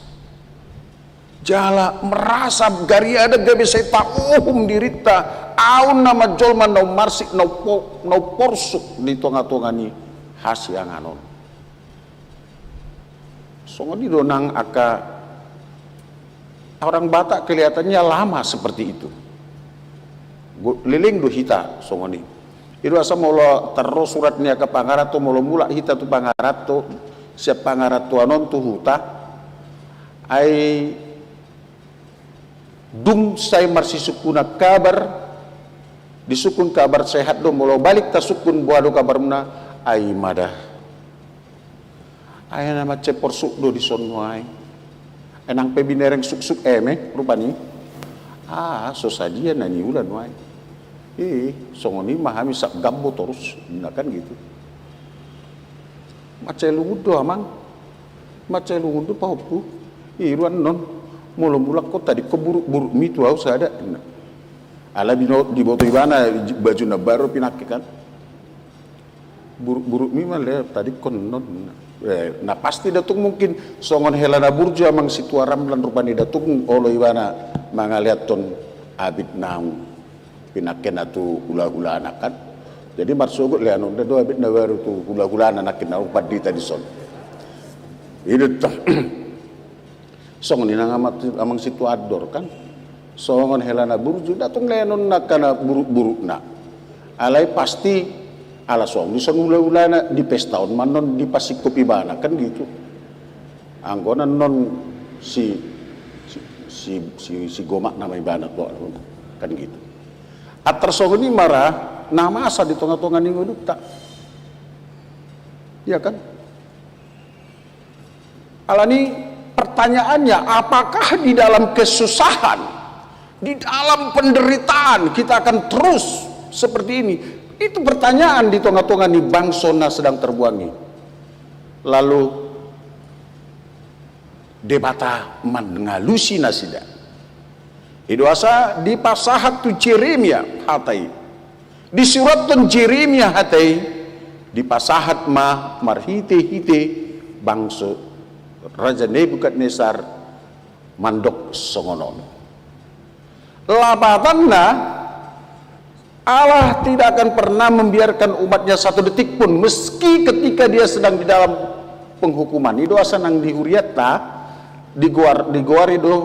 Jala merasa gariada gabe sai tauhum dirinta, au nama jolma na umarsik, na upo-, na umporsuk di tonga-tonga ni hasiangan on. Songon i do nang angka orang Batak kelihatannya lama seperti itu. Go-, leleng do hita songon i. I do asa molo tarro surat ni angka pangaranto, molo mulak hita tu pangaranto, sian pangarantoan on tu huta, ai dung sai marsisungkunan kabar, disungkun kabar sehat do, molo balik tasungkun boha do kabarmuna, ai ma da. Ai na mansai porsuk do dison nuaeng. Ai nang pe binereng suksuk eme rupani. Ah, so sadia na niula nuaeng. Ih, songon i ma hami sap gambo torus, na kan gitu. Mansai lungun do amang. Mansai lungun do pahompu. Ih, ruan non. Molo mulak ho tadingkon buruk-burukmi tu au sada. Ala bino-, diboto ibana baju na baru pinangke kan. Buruk-burukmi ma le tadingkon non. Eh, na pasti da tung mungkin songon hela na burju amang situa ramlan rupani da tung olo ibana mangaleathon abit naung pinangkena tu hula-hulana kan. Jadi marsogot leanonna do abit na baru tu hula-hulana nangkin naung pandita dison. I do tong. Songon i nang amang, amang situa andor kan. Songon hela na burju, da tung leanonna angka na buruk-burukna. Alai pasti ala songon i dison hula-hulana di pesta on ma non dipasingkop ibana kan gitu. Anggo na non si, si, si, si, si gomak nama ibana tu kan gitu. Antar songon i ma ra na masa di tonga-tonga ni ngolunta. Iya kan? Alani pertanyaannya, apakah di dalam kesusahan, di dalam penderitaan kita akan terus seperti ini? Itu pertanyaan di tonga-tonga ni bangso na sedang terbuang i. Lalu Debata mangalusi nasida. I do asa dipasahat tu Jeremia hata i. Disurathon Jeremia hata i, dipasahat ma marhite-hite bangso Raja Nebukadnesar mandok songon on. Lapatanna, Allah tidak akan pernah membiarkan umatnya satu detik pun, meski ketika dia sedang di dalam penghukuman. I do asa nang di huriatta, digoar, digoari do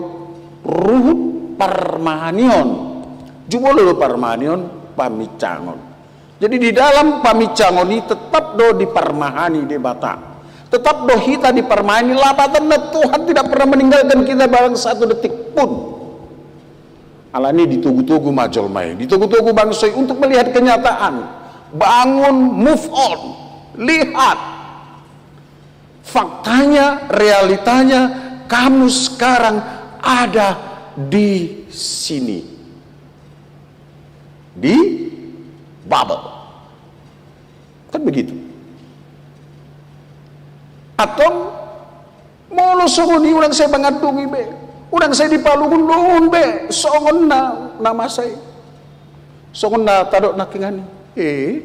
ruhut parmahanion. Jumolo do parmahanion, pamincangon. Jadi di dalam pamincangon i tetap do diparmahani Debata. Tetap do hita diparmahani, lapatanna Tuhan tidak pernah meninggalkan kita barang satu detik pun. Alani ditogu-togu ma jolma i, ditogu-togu bangso i untuk melihat kenyataan. Bangun, move on. Lihat. Faktanya, realitanya, kamu sekarang ada di sini. Di Babel. Kan begitu. Antong, molo songon i unang sai mangandungi be. Unang sai dipalungun-lungun be. Songon na, na masa i. Songon na tadok nangkiningan i. Eh.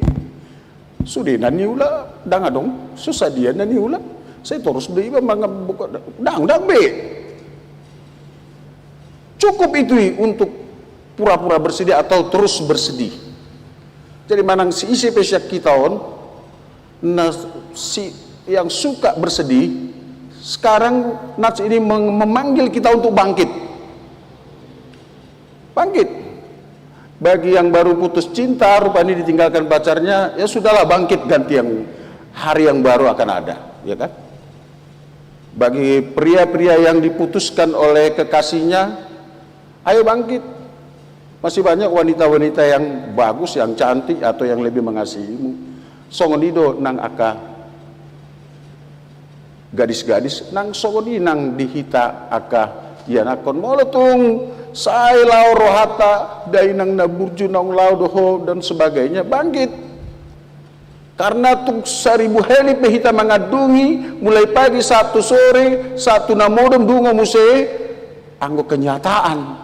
Sude na niula, ndang adong, so sadia na niula. Sai torus do iba mangambok, ndang, ndang be. Cukup itu i untuk pura-pura bersedih atau terus bersedih. Jadi manang si ise pe sian hita on, na si yang suka bersedih, sekarang nats ini meng-, memanggil kita untuk bangkit. Bangkit. Bagi yang baru putus cinta, rupani ditinggalkan pacarnya, ya sudahlah, bangkit, ganti yang, hari yang baru akan ada, ya kan? Bagi pria-pria yang diputuskan oleh kekasihnya, ayo bangkit. Masih banyak wanita-wanita yang bagus, yang cantik, atau yang lebih mengasihimu. Songon i do nang angka gadis-gadis, nang songon i nang di hita angka ianakhon. Molo tung sai laho rohanta, dainang na burju naung laho do ho, dan sebagainya, bangkit. Karena tung saribu hali pe hita mangandungi, mulai pagi sahat tu sore, sahat tu na modom, dungo muse, anggo kenyataan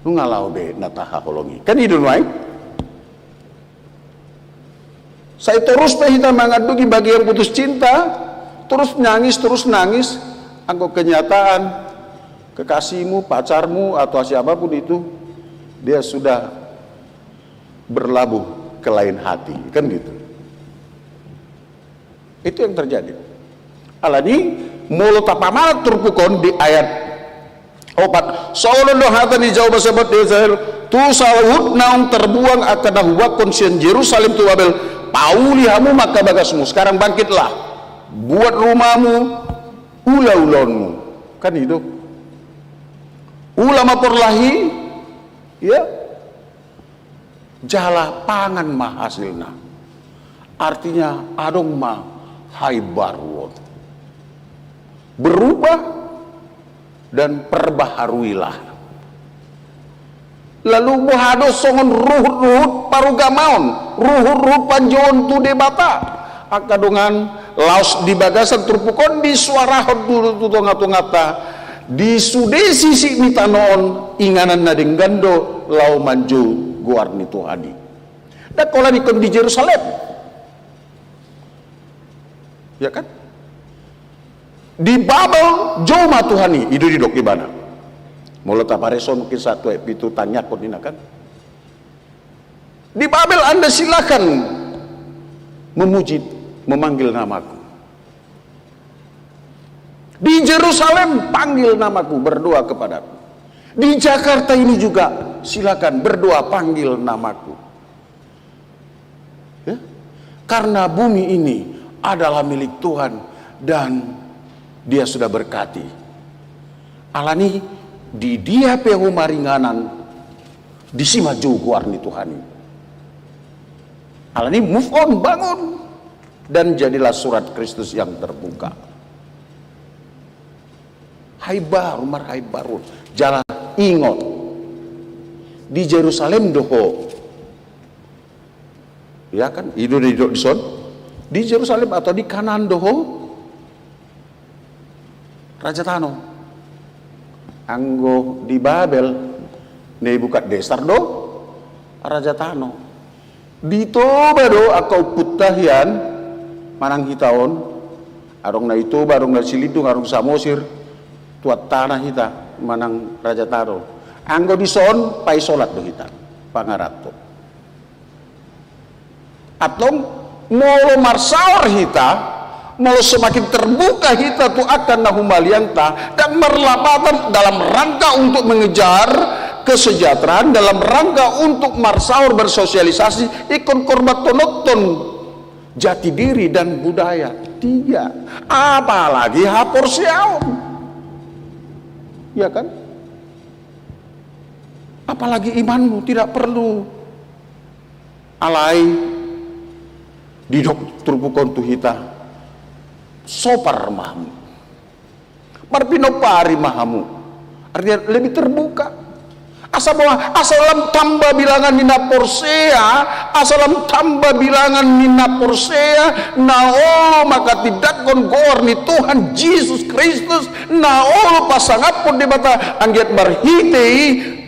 nunga laho be na tahaholongi. Kan i do nuaeng? Sai torus pe hita mangandungi bagi yang putus cinta, Terus nangis, terus nangis, anggo kenyataan kekasihmu, pacarmu, atau siapapun itu, dia sudah berlabuh ke lain hati, kan gitu. Itu yang terjadi. Alani, molo tapamanat turpuk on di ayat opat, songon on do hata ni Jahowa Sabaot, Debata Israel, tu saut naung tarbuang angka na hubuanghon sian Jerusalem tu Babel, pauli hamu ma angka bagasmu. Sekarang bangkitlah, buat rumahmu, ula ulaonmu. Kan itu. Ula ma porlahi, ya, jala pangan ma hasilna. Artinya, adong ma haimbaruon. Berubah dan perbaharuilah. Lalu boha do songon ruhut-ruhut parugamaon, ruhut-ruhut panjouon tu Debata, angka dongan, laos di bagasan turpuk on disuarahon tu, tu tonga-tonganta, di sude sisik ni tano on, inganan na denggan do laho manjou goar ni Tuhan i. Ndang holan ingkon di Jerusalem. Ya kan? Di Babel jou ma Tuhan i, i do didok ibana. Molo tapareso mungkin satu ayat pitu, tangiangkon ninna kan. Di Babel Anda silakan memuji, memanggil namaku. Di Jerusalem, panggil namaku, berdoa kepadaku. Di Jakarta ini juga, silakan berdoa, panggil namaku. Ya? Karena bumi ini adalah milik Tuhan dan Dia sudah berkati. Alani di dia pe ho maringanan, disi ma jou goar ni Tuhan i. Alani move on, bangun. Dan jadilah surat Kristus yang terbuka. Haimbaru, marhaimbaru. Jala ingot. Di Jerusalem do ho. Ya kan? I do didok dison. Di Jerusalem atau di Kanaan do ho. Raja tano. Anggo di Babel, Nebukadnesar do raja tano. Di Toba do angka ompunta hian manang hita on, adong na di Toba, adong na di Silindung, adong Samosir, tuan tano hita manang raja tano. Anggo dison paisolat do hita, pangaranto. Antong, molo marsaor hita, molo semakin terbuka hita tu angka na humaliangta, dan marlapatan dalam rangka untuk mengejar kesejahteraan, dalam rangka untuk marsaor bersosialisasi, ingkon hormat tonotton jati diri dan budaya. Tidak. Apalagi haporseaon. Ya kan? Apalagi imanmu tidak perlu. Alai didok turpuk on tu hita, sopar ma hamu. Marpinompari ma hamu. Artinya lebih terbuka. Asa boha, asa lam tamba bilangan ni na porsea, asa lam tamba bilangan ni na porsea, na olo manghatindanghon goar ni Tuhan Jesus Kristus, na olo pasangaphon Debata, anggiat marhite i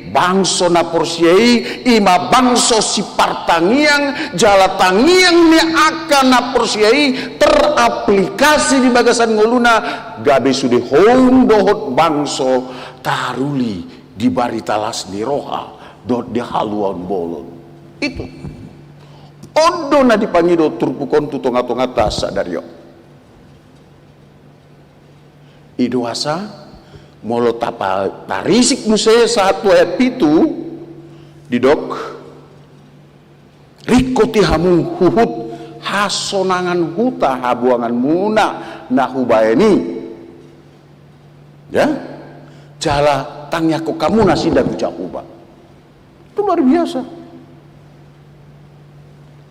bangso na porsea i, i ma bangso sipartangiang, jala tangiang ni angka na porsea i teraplikasi di bagasan ngoluna, gabe sude houm dohot bangso taruli di barita las ni roha dohot di haluaon bolon. Itu. On do na dipangido turpuk on tu tonga-tonganta sadari on. I do asa, molo tapa-, tarisik muse sahat tu ayat pitu, didok, ringkoti hamu huhut hasonangan huta habuanganmuna na hubaen i. Ya? Jala tangiangkon hamu nasida tu Jahowa. Itu luar biasa.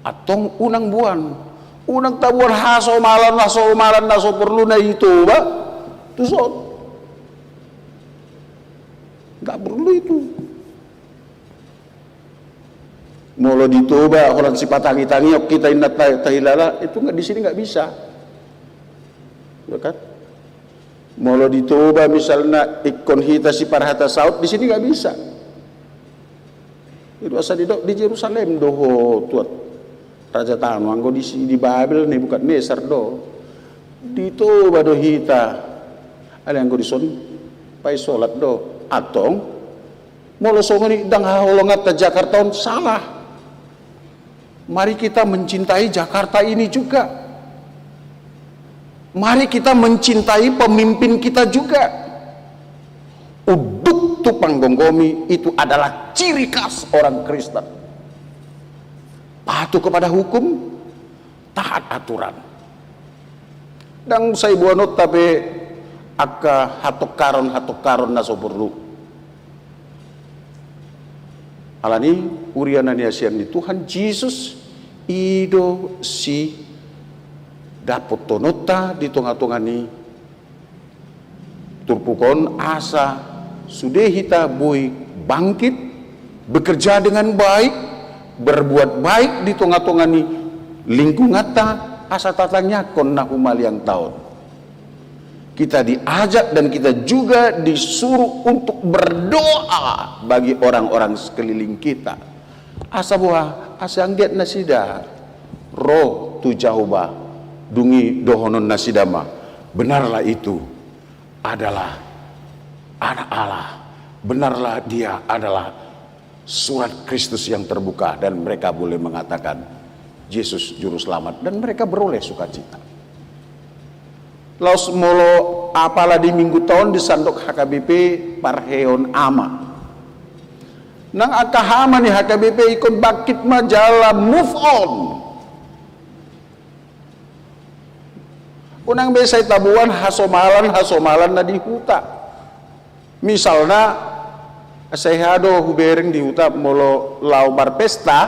Antong unang buan. Unang tabuan hasomalan, hasomalan na so porlu na i Toba. Tuson. Nggak perlu itu. Molo di Toba, holan sipatangi-tangion hita inna ta-, tahilala, itu nggak, di sini nggak bisa. Ya kan? Molo di Toba misalna ingkon hita siparhata saut, di sini nggak bisa. Itu asa didok di Jerusalem do ho tuat raja tano, anggo di si-, di Babel Nebukadnesar do. Di Toba do hita. Alai anggo dison, painsolat do. Antong, molo songon i ndang haholonganta Jakarta on, salah. Mari kita mencintai Jakarta ini juga. Mari kita mencintai pemimpin kita juga. Unduk tu panggomgomi itu adalah ciri khas orang Kristen. Patuh kepada hukum, taat aturan. Ndang sai boanonta pe angka hatongkaron-hatongkaron na so porlu. Alani, huria na niasian ni Tuhan Jesus, i do sidapothononta di tonga-tonga ni turpuk on, asa sude hita boi bangkit, bekerja dengan baik, berbuat baik di tonga-tonga ni lingkunganta, asa tatangiangkon na humaliangta on. Kita diajak dan kita juga disuruh untuk berdoa bagi orang-orang sekeliling kita. Asa boha? Asa anggiat nasida ro tu Jahowa, dung i dohonon nasida ma, benarlah itu adalah Anak Allah, benarlah Dia adalah surat Kristus yang terbuka, dan mereka boleh mengatakan, "Yesus Juru Selamat," dan mereka beroleh sukacita. Laos molo apala di mingguta on di sandok H K B P, parheon ama. Nang angka ama ni H K B P ingkon bangkit ma jala move on. Unang be sai taboan hasomalan-hasomalan na di huta. Misalna, sai aha do hubereng di huta molo laho marpesta,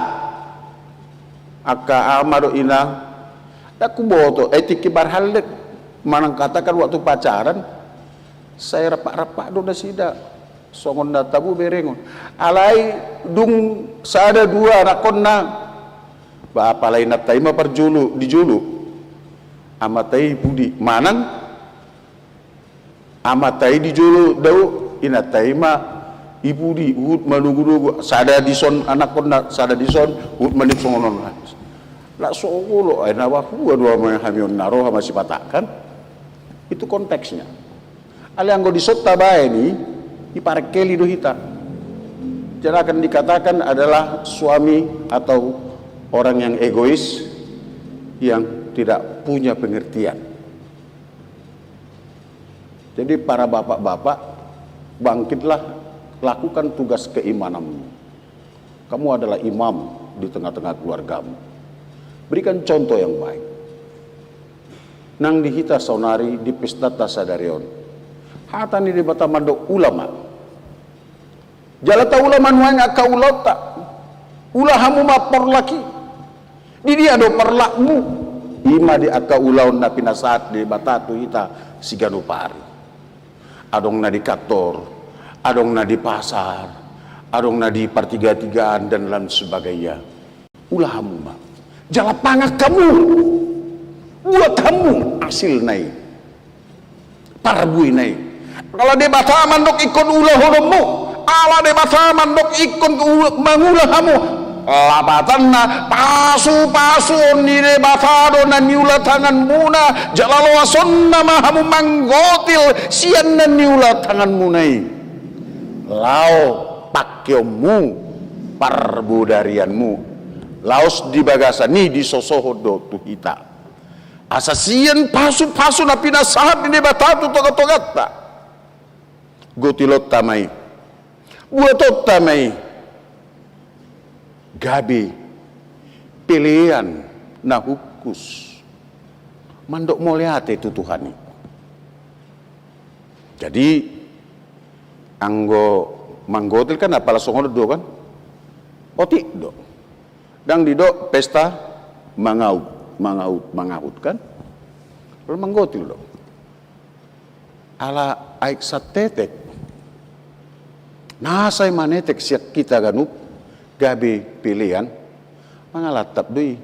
angka ama dohot inang, ndang huboto, eh, tingki marhallet, manang katakan waktu pacaran, sai rampak-rampak do nasida, songon na tabo berengon. Alai dung sada dua anakkonna, ba apala inanta i ma parjolo, di jolo. Amanta i pudi, manang amanta i di jolo dao, inanta i ma i pudi, huhut manogu-nogu, sada dison anakkonna, sada dison, huhut manip songon on. Lak so olo, ai na bahua do ama hami on na roha masipatakan. Itu konteksnya. Alai anggo dison tabaen i, diparengkeli do hita. Jadi akan dikatakan adalah suami atau orang yang egois, yang tidak punya pengertian. Jadi, para bapak-bapak, bangkitlah, lakukan tugas keimananmu. Kamu adalah imam di tengah-tengah keluargamu. Berikan contoh yang baik. Nang di hita saonari, di pestanta sadari on, hata ni Debata mandok ula ma. Jala taula ma nuaeng angka ulaonta. Ula hamu ma porlak i. Di dia do porlakmu? I ma di angka ulaon na pinasahat Debata tu hita siganup ari. Adong na di kantor, adong na di pasar, adong na di partigatigaan, dan lain sebagainya. Ula hamu ma. Jala pangan hamu. Buat hamu hasilna i. Parbuena i. Ala Debata mandok ingkon ulahononmu. Ala Debata mandok ingkon u-, mangula hamu. Lapatanna, pasu-pasuon ni Debata do na niula tanganmuna, jala loasonna ma hamu manggotil sian na niula tanganmuna i. Laho pangkeonmu, parbodarianmu. Laos di bagasan i disosohon do tu hita. Asa sian pasu-pasu na pinasahat ni Debata tu tonga-tonganta. Gotilonta ma i. Buatonta ma i. Gabe pelean na hungkus. Mandok mauliate tu Tuhan i. Jadi, anggo manggotil kan apala songon on do kan? Otik do. Ndang didok pesta mangaut, mangaut, mangaut kan? Lalu manggotil do. Ala aek santetek. Na sai manetek sian hita ganup gabe pelean. Mangalantap do i.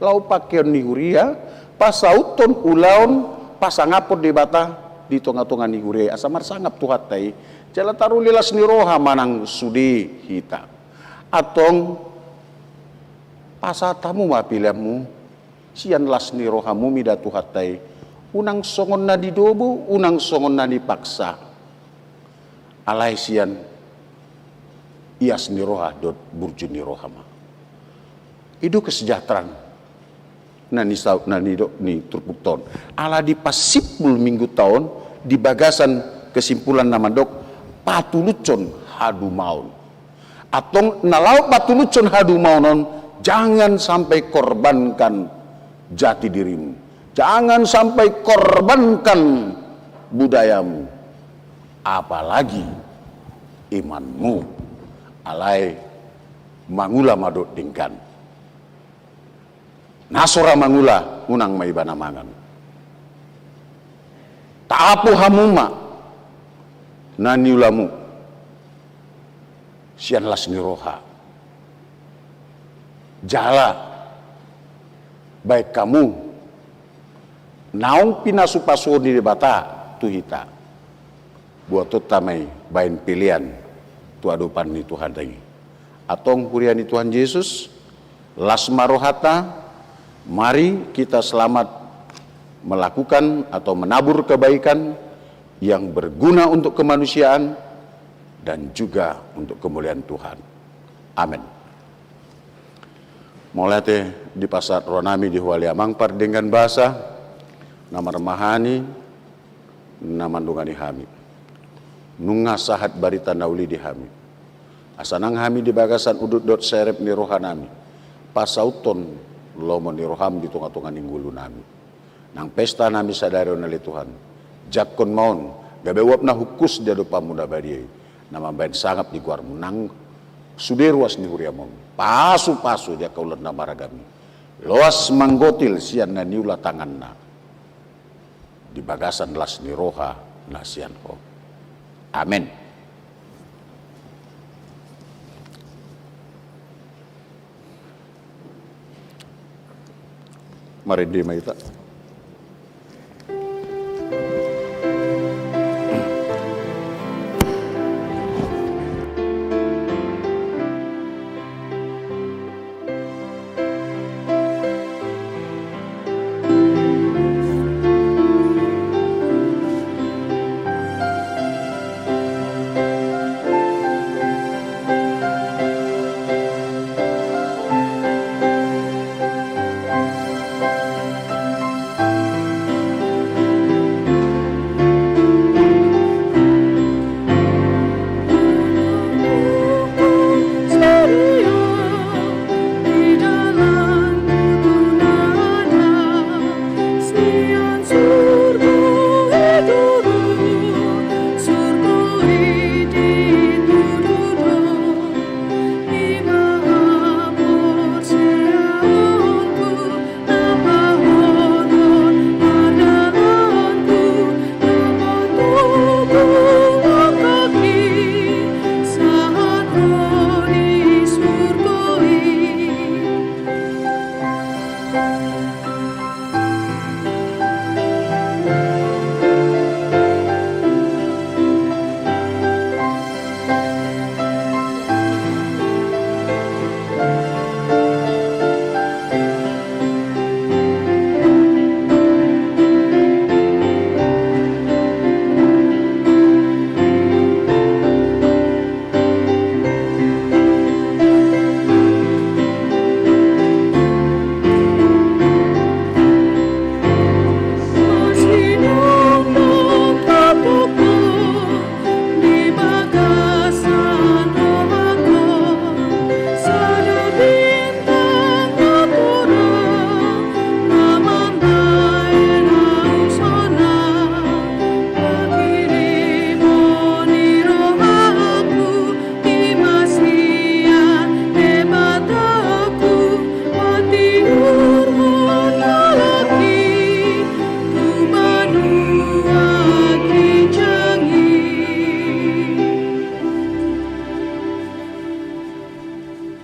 Laho pangkeon ni huria, pasauthon ulaon, pasangaphon Debata di tonga-tonga ni huria i. Asa marsangap Tuhanta i. Jala taruli las ni roha manang sude hita. Antong, pasahat hamu ma peleanmu, sian las ni rohamu mida Tuhanta i. Unang songon na didobo, unang songon na dipaksa. Alai sian ias ni roha dohot burju ni roha ma. I do kesejahteraan na ni sau-, na nidok ni turpukta on. Ala dipasimpul mingguta on di bagasan kesimpulan na mandok patulushon hadumaon. Antong na laho patulushon hadumaon on, jangan sampai korbankan jati dirimu. Jangan sampai korbankan budayamu. Apalagi imanmu. Alai mangula ma dohot denggan. Na so ra mangula, unang ma ibana mangan. Taapu hamu ma na niulamu sian las ni roha. Jala baen hamu naung pinasupasuon ni Debata tu hita. Buatonta ma i baen pelean tu adopan ni Tuhanta i. Antong huria ni Tuhan Jesus, las ma rohanta, mari kita selamat melakukan atau menabur kebaikan yang berguna untuk kemanusiaan dan juga untuk kemuliaan Tuhan. Amin. Mauliate dipasahat rohanami di huhut Amang pardenggan basa, na marmahani, na mandongani hami. Nunga sahat barita na uli di hami. Asa nang hami di bagasan udut dohot serep ni rohanami pasauthon lomo ni roham di tongatonga ni ngolunami. Nang pestanami sadari on ale Tuhan, jangkon ma on gabe uap na hungkus di adopanmu na badia i, na mambaen sangap di goarmu. Nang sude ruas ni huriam on pasupasu di angka ulaon na maragam i, loas manggotil sian na niula tanganna di bagasan las ni roha na sian Ho. Amen. Marende ma hita.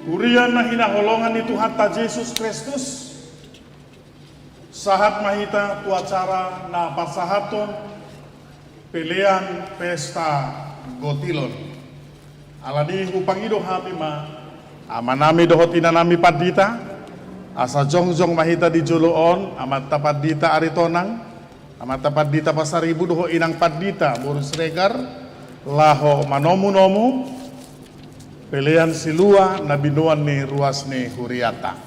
Huria na hinaholongan ni Tuhanta Jesus Kristus, sahat ma hita tu acara na parsahathon pelean pesta gotilon. Alani i hupangido hami ma amanami dohot inanami pandita, asa jongjong ma hita di jolo on, amanta pandita Aritonang, Amanta Pandita Pasaribu dohot Inang Pandita boru Siregar, laho manomunomu pelean silua na binoan ni ruas ni huriata.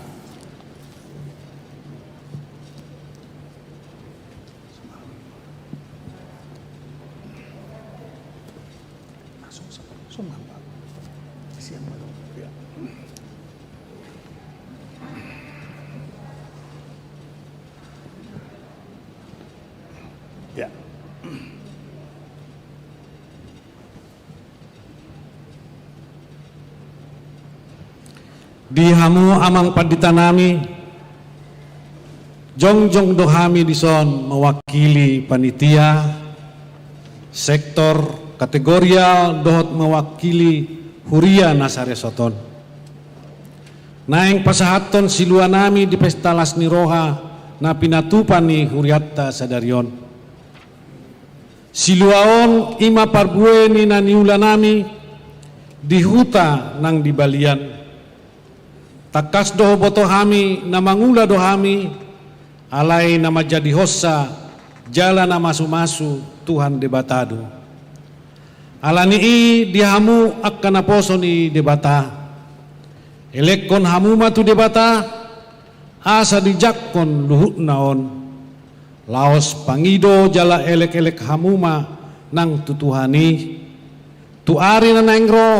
Ya. Di hamu amang pandita nami, jongjong do hami dison mewakili panitia, sektor, kategorial dohot mewakili huria na saresort on. Naeng pasahathon silua nami di pesta las ni roha na pinatupa ni hurianta sadari on. Silua on i ma parbue ni na niula nami di huta nang di balian. Tangkas do huboto hami na mangula do hami, alai na manjadihonsa jala na masumasu Tuhan Debata do. Ala ni i di hamu angka naposo ni Debata, elekhon hamu ma tu Debata, asa dijangkon luhutna on. Laos pangido jala elekelek hamu ma nang tu Tuhan i tu ari na naeng ro,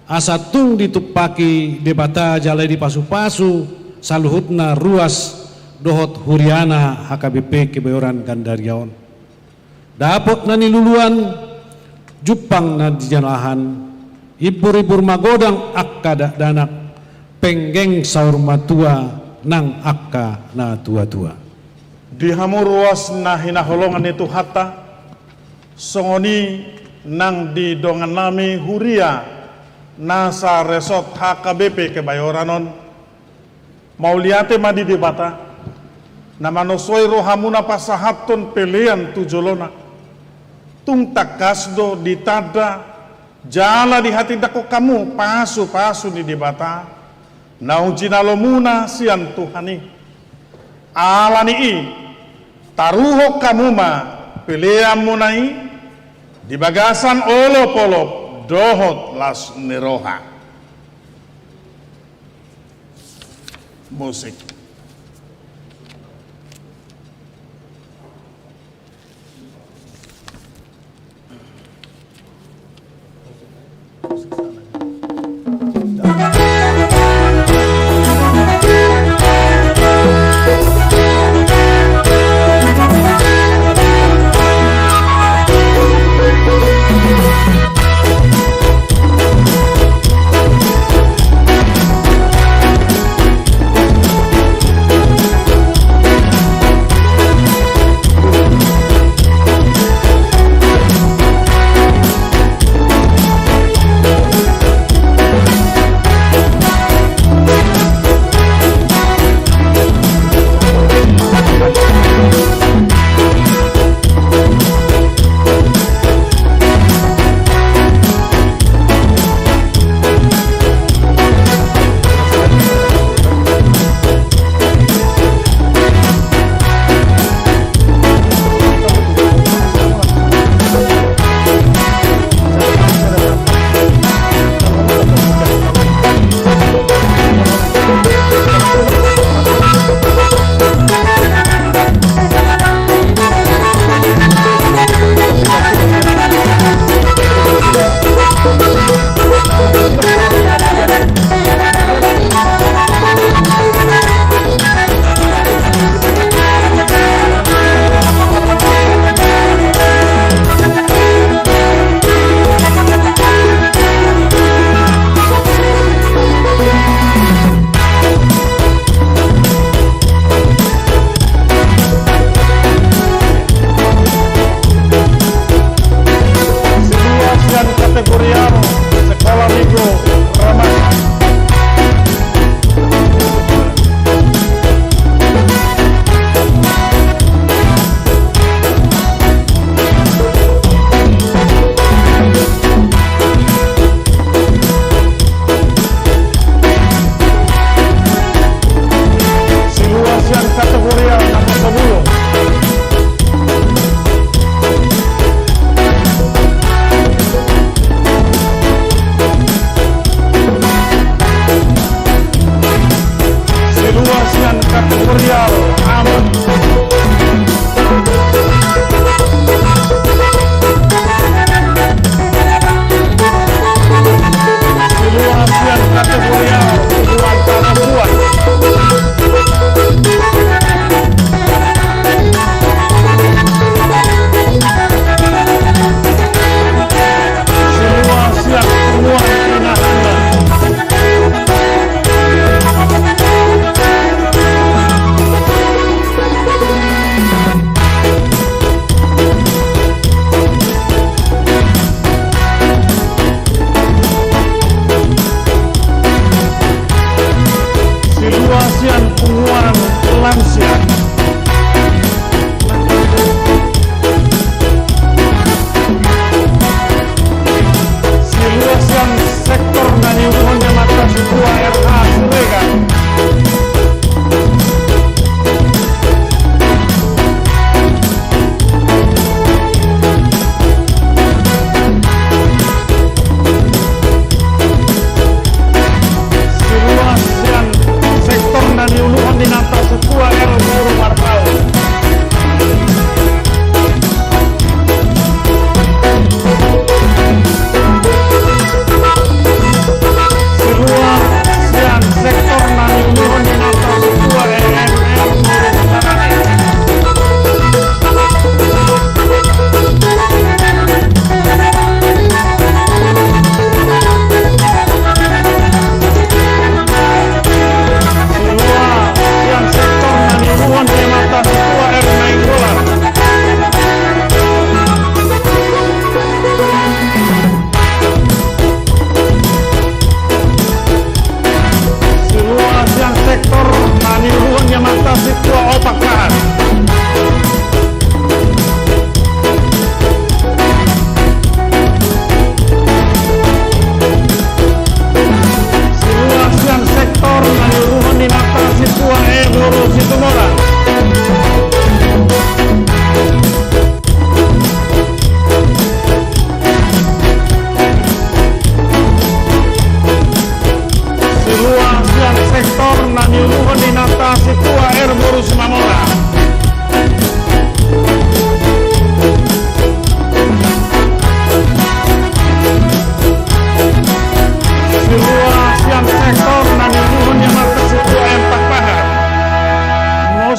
asa tung ditumpahi Debata jala dipasupasu saluhutna ruas dohot huriana H K B P Kebayoran Gandaria on. Dapot na niluluan, jumpang na nijalahan, imbur-imbur magodang angka dakdanak, penggeng saur matua nang angka na tuatua. Di hamu ruas na hinaholongan ni Tuhanta, songon i nang di dongan nami huria na saresort H K B P Kebayoran on, mauliate ma di Debata, na manosoi rohamuna pasahathon pelean tu jolona. Tung tangkas do ditanda jala dihatindangkon hamu pasupasu ni Debata na hujinalomuna sian Tuhan i. Ala ni i, taruhon hamu ma peleanmuna i di bagasan olopolop dohot las ni roha. Musik.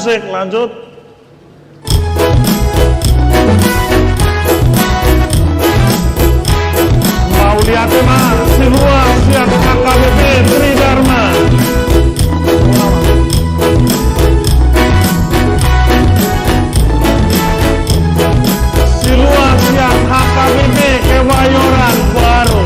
Baik, lanjut. Mauliate ma, Siluas sian H K B P Tridharma. Siluas sian H K B P Kebayoran Baru.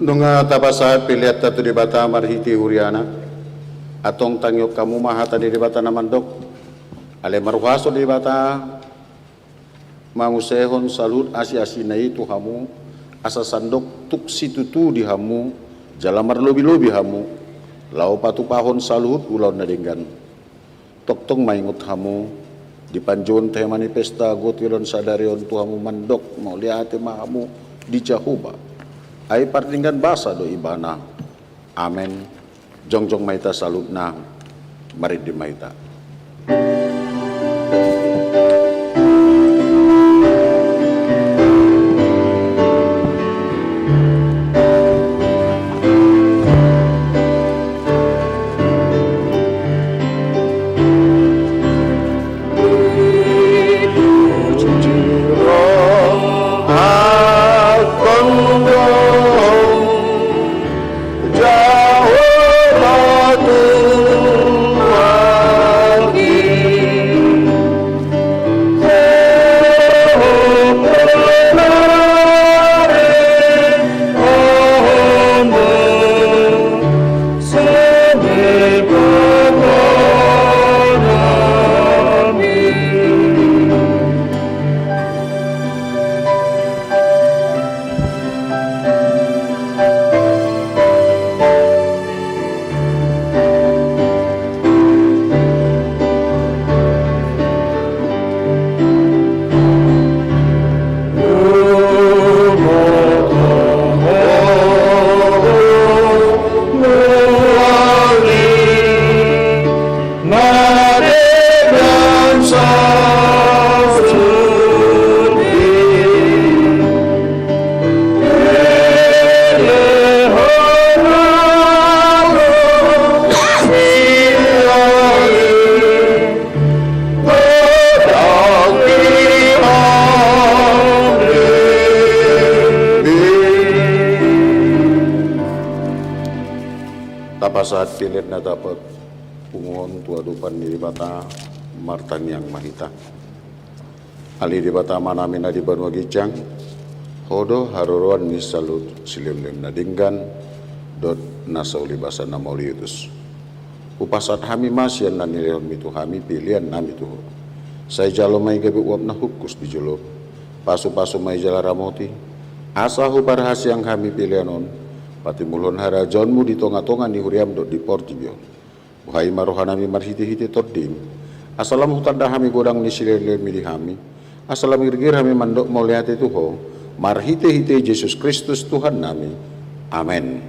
Nunga tapasahat peleanta tu Debata marhite huriana, antong tangihon hamu ma hata ni Debata na mandok. Ale marhuaso Debata, mangusehon saluhut asi-asina i tu hamu, asa sandok tuk situtu di hamu, jala marlobi-lobi hamu, laho patupahon saluhut ulaon na denggan. Tongtong maingot hamu, di panjouon tahe manifesta gotilon sadari on tu hamu mandok, mauliate ma hamu di Jahowa. Ai pardenggan basa do ibana. Amen. Jongjong ma hita saluhutna, marende ma hita. Tapasahat pelean na dapot punguan tu adopan ni Debata, martangiang ma hita. Ale Debata Amanami na di banua ginjang, Ho do haroroan ni saluhut silehonlehon na denggan dohot na saulibasa na mauliutus. Hupasahat hami ma sian na nilehonmi tu hami peleannami tu Ho. Sai jalo ma i gabe uap na hungkus di jolom. Pasupasu ma i jala ramoti, asa huparhaseang hami pelean on patimbulhon harajaonmu di tongatonga ni huriam dohot di portibi on. Buhai ma rohanami marhitehite Tondim, asa lam hutanda hami godang ni silehonlehonmi di hami, asa lam girgir hami mandok mauliate tu Ho, marhitehite Jesus Kristus Tuhannami. Amen.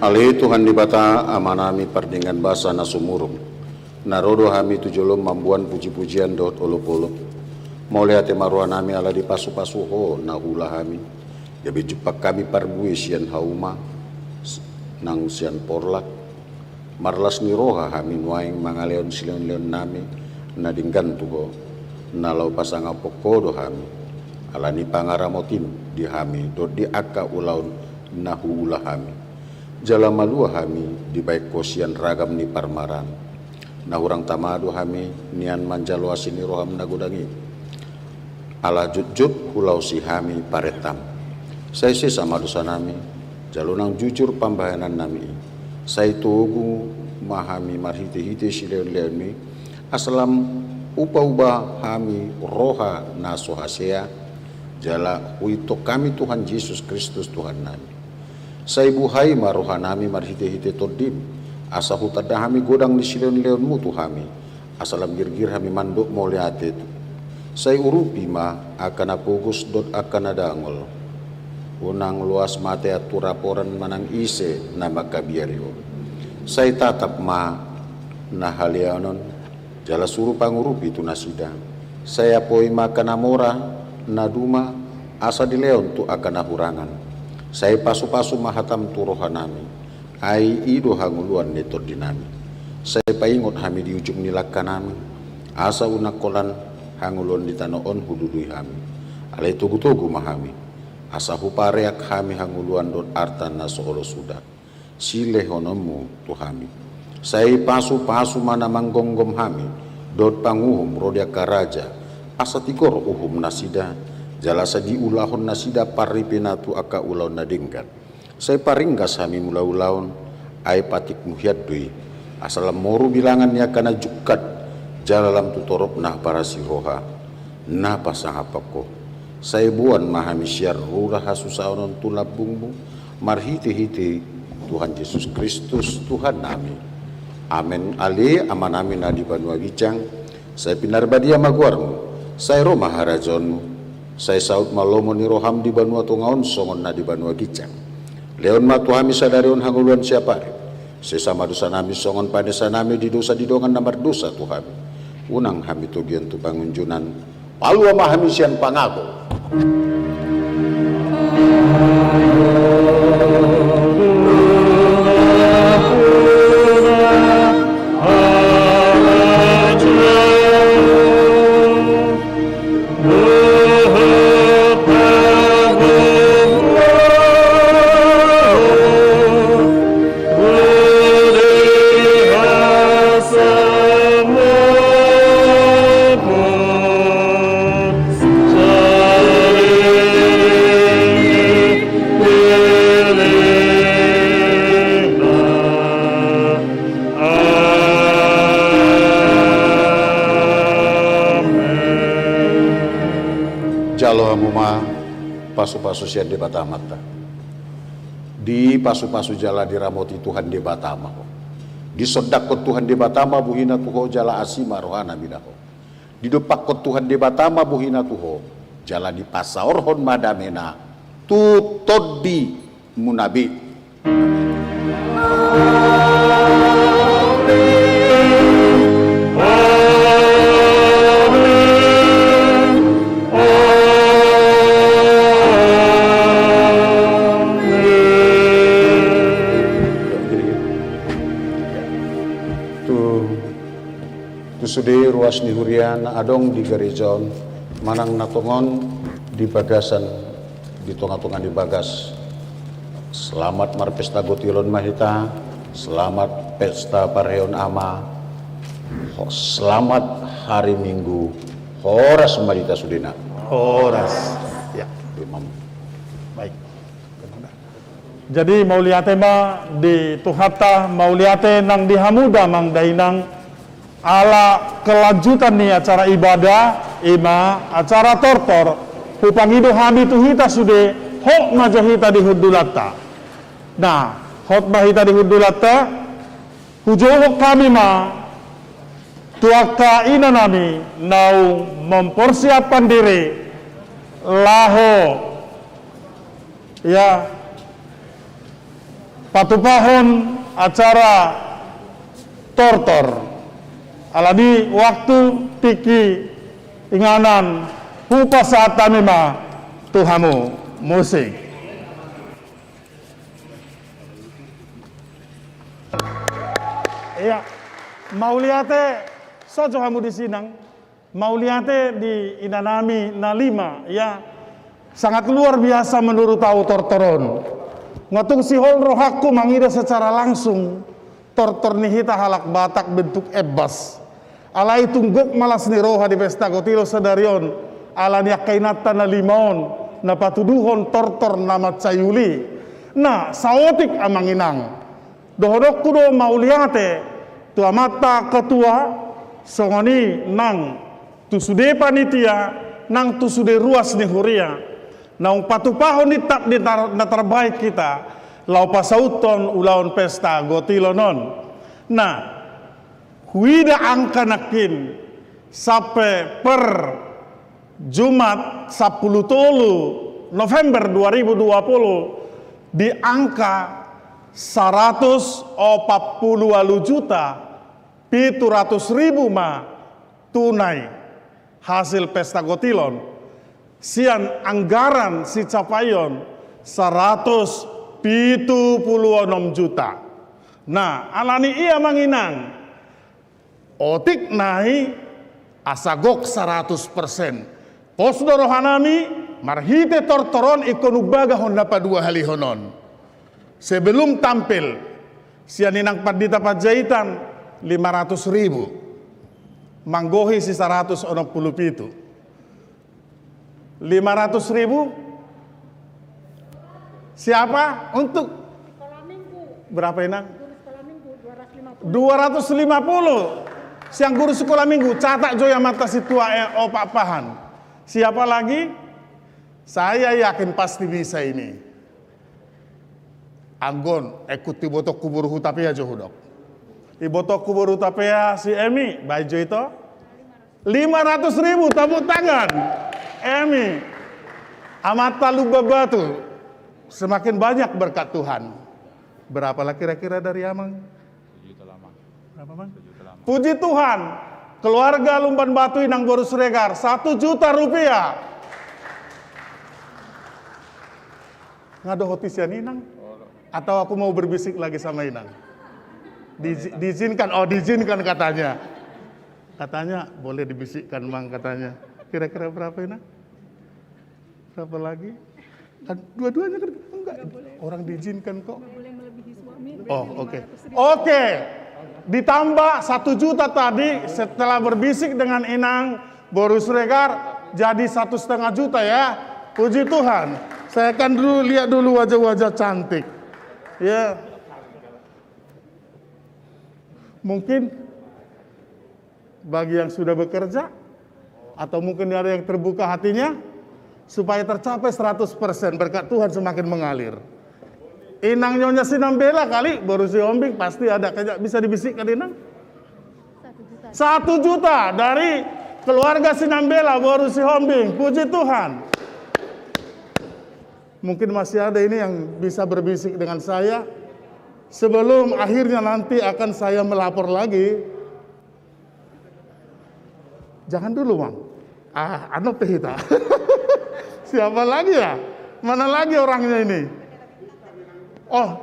Ale Tuhan Debata, Amanami pardenggan basa na sumurung, na ro do hami tu jolom mamboan pujipujian dohot olopolop. Mauliate ma rohanami ala dipasupasu Ho na huula hami, gabe jumpang hami parbue sian hauma, s-, nang sian porlak. Marlas ni roha hami nuaeng mangalehon silehonlehonnami na denggan tu Ho. na laho pasangaphon Ho do hami, ala ni pangaramotiM di hami dohot di angka ulaon na huula hami. Jala malua hami dibahen Ho sian ragam ni parmaraan. Na hurang tama do hami nian manjalo asi ni rohaM na godang i. Ala jotjot hulaosi hami parentaM. Sai sesa ma dosanami, jala unang jujur pambahenannami i. Sai togu ma hami marhitehite silehonlehonMi, asa lam hupauba hami roha na so hasea, jala huihuthon hami Tuhan Jesus Kristus Tuhannami. Sai buhai ma rohanami marhitehite TondiM, asa hutanda hami godang ni silehonlehonMu tu hami, asa lam girgir hami mandok mauliate. Sai urupi ma angka na pogos dohot angka na dangol. Unang loas ma taean tu raporan manang ise na mangkabiari Ho. Sai tatap ma na haleaon on, jala suru pangurupi tu nasida. Sai apoi ma angka na mora, na duma, asa dilehon tu angka na hurangan. Sai pasupasu ma hataM tu rohanami, ai i do hangoluan ni tondinami. Sai paingot hami di ujung ni langkanami, asa unang holan hangoluan ni tano on hududui hami. Alai togutogu ma hami, asa hupareak hami hangoluan dohot arta na so olo suda silehononMu tu hami. Sai pasupasu ma na manggomgom hami dohot panguhum ro di angka raja, asa tigor uhum nasida, jala asa diulahon nasida parripena tu angka ulaon na denggan. Sai paringgas hami mulaulaon, ai patikMu hian do i, asa lam moru bilangan ni angka na jungkat, jala lam tu torop na parasi roha, na pasangaphon Ho. Sai boan ma hami sian rura hasusaon on tu lambungMu, marhitehite Tuhan Jesus Kristus Tuhannami. Amen. Ale Amanami na di banua ginjang, sai pinarbadia ma goarMu, sai ro ma harajaonMu, sai saut ma lomo ni rohaM di banua tonga on songon na di banua ginjang. Lehon ma tu hami sadari on hangoluan siapari. Sesa ma dosanami songon panesanami di dosa di dongan na mardosa tu hami. Unang hami togion tu pangunjunan. Palua ma hami sian pangago. Jalo hamu ma pasupasu sian Debata Amanta. Dipasupasu jala diramoti Tuhan Debata ma ho. Disondangkon Tuhan Debata ma bohina tu ho jala asi ma rohana mida ho. Didompakkon Tuhan Debata ma bohina tu ho jala dipasaorhon ma damena tu tondimuna be. Tu, tu sude ruas ni huria na adong di gareja on manang na tongon di bagasan di tongatonga ni bagas. Selamat marpesta gotilon ma hita. Selamat pesta parheon ama. Ho-, selamat hari Minggu. Horas ma di hita sudena. Horas. Ya. Imam. Baik. Jadi mauliate ma di Tuhanta, mauliate nang di hamu damang dainang. Ala kelanjutan ni acara ibadah, ima acara tortor, hupangido hami tu hita sude, hot ma jo hita di hundulanta. Nah, hot ma hita di hundulanta, hujouhon hami ma tu angka inanami naung mempersiapkan diri laho, ya, patupahon acara tortor. Alani waktu, tingki, inganan, hupasahat hami ma tu hamu. Musik. Iya, mauliate, so jo hamu disi nang. Mauliate di inanami na lima, ya. Sangat luar biasa menurut au tortor on. Nga tung sihol rohangku mangido secara langsung tortor ni hita halak Batak bentuk ebbas. Alai tung gok ma las ni roha di Pesta Gotilo sadari on, ala ni angka inanta na lima on, na patuduhon tortor na mansai uli. Na, saotik amang inang. Dohononku do mauliate tu amanta ketua, songon i nang tu sude panitia, nang tu sude ruas ni huria, naung patupahon ni tap ni tar-, na tarbaik hita, laho pasauthon ulaon Pesta Gotilo on. Na, huida angka nangkin sampe per Jumat sampulu tolu November dua ribu dua puluh, di angka saratus opat pulu ualu juta pitu ratus ribu ma tunai hasil Pesta Gotilo on, sian anggaran sicapaion saratus pitu pulu onom juta. Na, ala ni i amang inang, otik nai asa gok saratus persen. Pos do rohanami, marhite tortor on ingkon umbagahon na paduahalihon on. Sebelum tampil, sian inang pandita Panjaitan, lima ratus ribu. Manggohi si saratus onom pulu pitu. Lima ratus ribu. Siapa? Untuk berapa, inang? Dua ratus lima puluh. Sian guru sekolah minggu, catat jo i amanta sintua, eh, Opak Pahan. Siapa lagi? Saya yakin pasti bisa ini. Anggo on, eh, ikut ibotongku boru Hutapea jo hudok. Ibotongku boru Hutapea si Emi, baen jo ito. Lima ratus ribu, tepuk tangan. Emi. Amanta Lumban Batu. Semakin banyak berkat Tuhan. Berapa lah kira-kira dari amang? Berapa, Mang? Puji Tuhan. Keluarga Lumban Batu, inang boru Siregar, satu juta rupiah. Nga dohot i sian inang? Atau aku mau berbisik lagi sama inang? Diizi-, diizinkan, oh, diizinkan katanya. Katanya boleh dibisikkan, Mang, katanya. Kira-kira berapa, inang? Berapa lagi? Kan dua-duanya kan enggak. Orang diizinkan kok. Oh, oke. Oke. Ditambah satu juta tadi, setelah berbisik dengan inang boru Siregar, jadi satu setengah juta, ya. Puji Tuhan. Saya akan dulu lihat dulu wajah-wajah cantik. Ya. Mungkin bagi yang sudah bekerja, atau mungkin ada yang terbuka hatinya, supaya tercapai seratus persen, berkat Tuhan semakin mengalir. Inang Nyonya Sinambela kali, boru Sihombing, pasti ada, kayaknya bisa dibisikkan, inang? Satu juta. Satu juta dari keluarga Sinambela, boru Sihombing. Puji Tuhan. Mungkin masih ada ini yang bisa berbisik dengan saya. Sebelum akhirnya nanti akan saya melapor lagi. Jangan dulu, Mang. Ah, anu pe hita. Siapa lagi, ya? Mana lagi orangnya ini? Oh.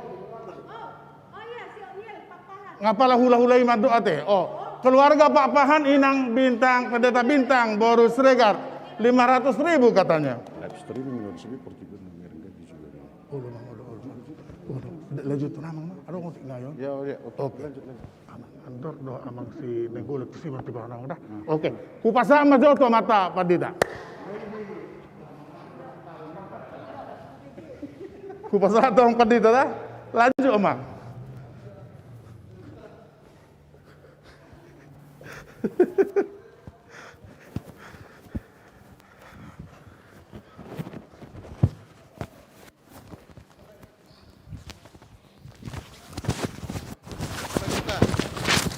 Nga pala hula-hula i mandok ate. Oh, keluarga Pak Pahan, inang Bintang, Pendeta Bintang, boru Siregar, lima ratus ribu katanya. Live streaming, oh, lu, Mang, lu, lu, lu. Lanjut, Mang. Aduh, ngerti nggak, ya? Ya, ya, oke. Oke. Lanjut, lanjut. Amang Andor do, amang si Nenggolek, si Mati Banang dah. Hmm. Oke. Hupasahat ma jo tu amanta pandita. Hupasahat tu amang pandita dah. Lanjut, amang.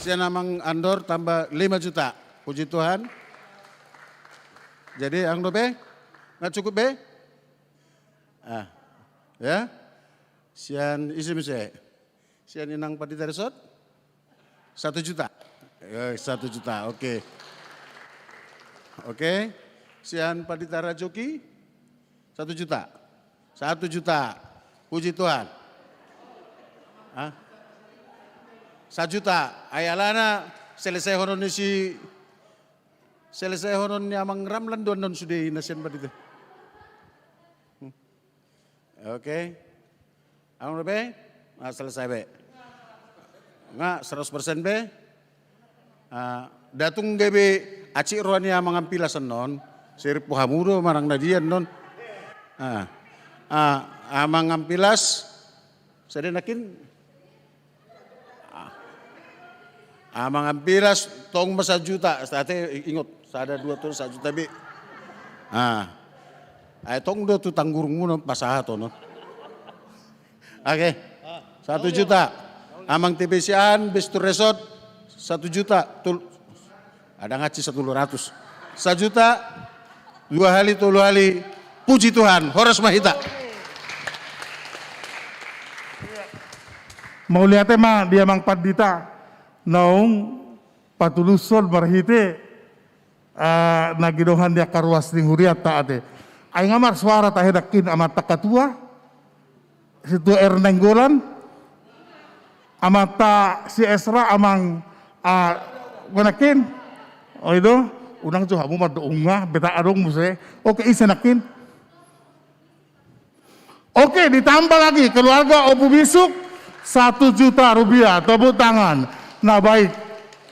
Sian amang Andor tambah lima juta. Puji Tuhan. Jadi, ang dope? Nga cukup be? Ah, ya. Sian ise muse? Sian inang pandita Resort? Satu juta. Eh, satu juta, oke. Oke. Sian pandita Rajoki? Satu juta. Satu juta. Puji Tuhan. Hah? Sajuta. Ai alana selesaihonon ni si Selesaihonon ni Amang Ramlan do annon sude i na sian panitia. Hmm. Oke. Adong dope? Ah, selesai be. Nga seratus persen be? Ah, datung gabe acik roha ni Amang Ampilas annon. Sirip hamu do manang na dia annon. Ah, ah, Amang Ampilas. Sada nangkin. Ah. Amang Ampilas, tong ma sajuta, ate ingot, sada dua tolu sajuta be. Ah. Ai tong do tu tanggurungmu na pasahat ono. Oke. Satu juta. Amang T P C an, Best to Resort, satu juta. Tul-, Adong aci satolu ratus. Sajuta, dua hali, tolu hali. Puji Tuhan, horas ma hita. Mauliate ma di Amang Pandita naung patulushon marhite, eh, na ginohan ni angka ruas ni hurianta ate. Ai nga marsuara tahe nangkin Amanta Ketua. Situa R Nainggolan, Amanta si Esra, Amang, ah, nangkin. O i do, unang jo hamu mandok unang, beta adong muse. Oke, ise nangkin. Oke, ditambah lagi keluarga Ompu Bisuk, satu juta rupiah, tepuk tangan. Nah, baik.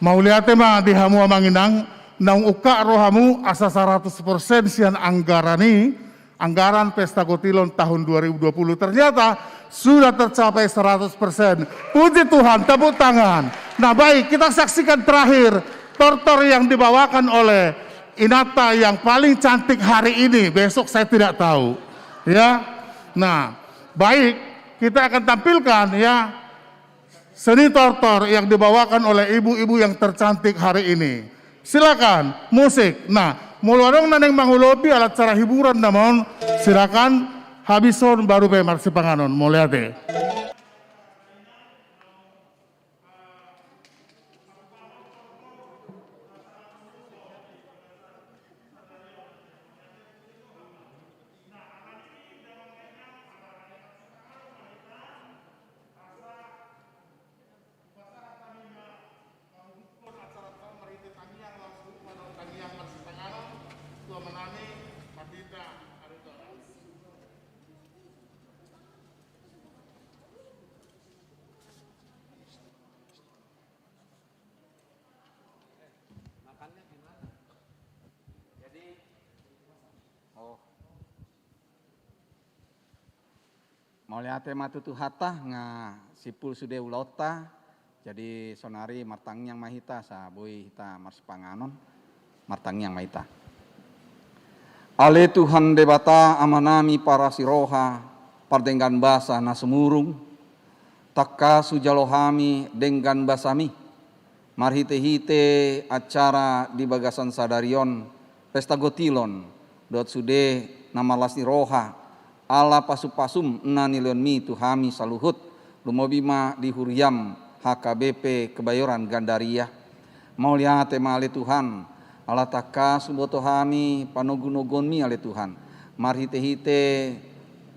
Mauliate ma di hamu Amang Inang, naung ungkap rohamu asa seratus persen sian anggaran i, anggaran Pesta Gotilon tahun dua ribu dua puluh ternyata sudah tercapai seratus persen. Puji Tuhan, tepuk tangan. Nah, baik, kita saksikan terakhir tortor yang dibawakan oleh inanta yang paling cantik hari ini. Besok saya tidak tahu. Ya. Nah, baik, kita akan tampilkan ya. Seni tortor yang dibawakan oleh ibu-ibu yang tercantik hari ini. Silakan, musik. Nah, molo adong na naeng mangulopi alat cara hiburan na on, silakan habishon baru pe marsipanganon. Mauliate. Makannya gimana? Jadi, oh. Mauliate ma tu Tuhanta, nga simpul sude ulaonta. Jadi, saonari martangiang ma hita, asa boi hita marsipanganon. Martangiang ma hita. Ale Tuhan Debata, Amanami parasi roha, pardenggan basa na sumurung, tangkas hujalo hami denggan basaMi, marhite-hite acara di bagasan sadari on, Pesta Gotilon, dohot sude na marlas ni roha, ala pasu-pasuM na nilehonMi tu hami saluhut, lumobi ma di huriaM H K B P Kebayoran Gandaria. Mauliate ma ale Tuhan, ala tangkas huboto hami panogu-noguonMi ale Tuhan, marhite-hite,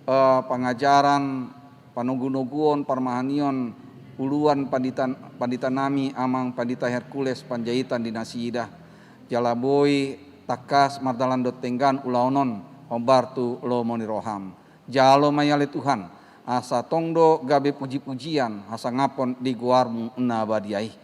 eh, pangajaran, panogu-noguon, parmahanion, uluan pandita, panditanami Amang Pandita Hercules Panjaitan di nasida. Jala boi tangkas mardalan dohot denggan ulaon on, hombar tu lomo ni rohaM. Jalo ma i ale Tuhan, asa tong do gabe puji-pujian, hasangapon di goarMu na badia i.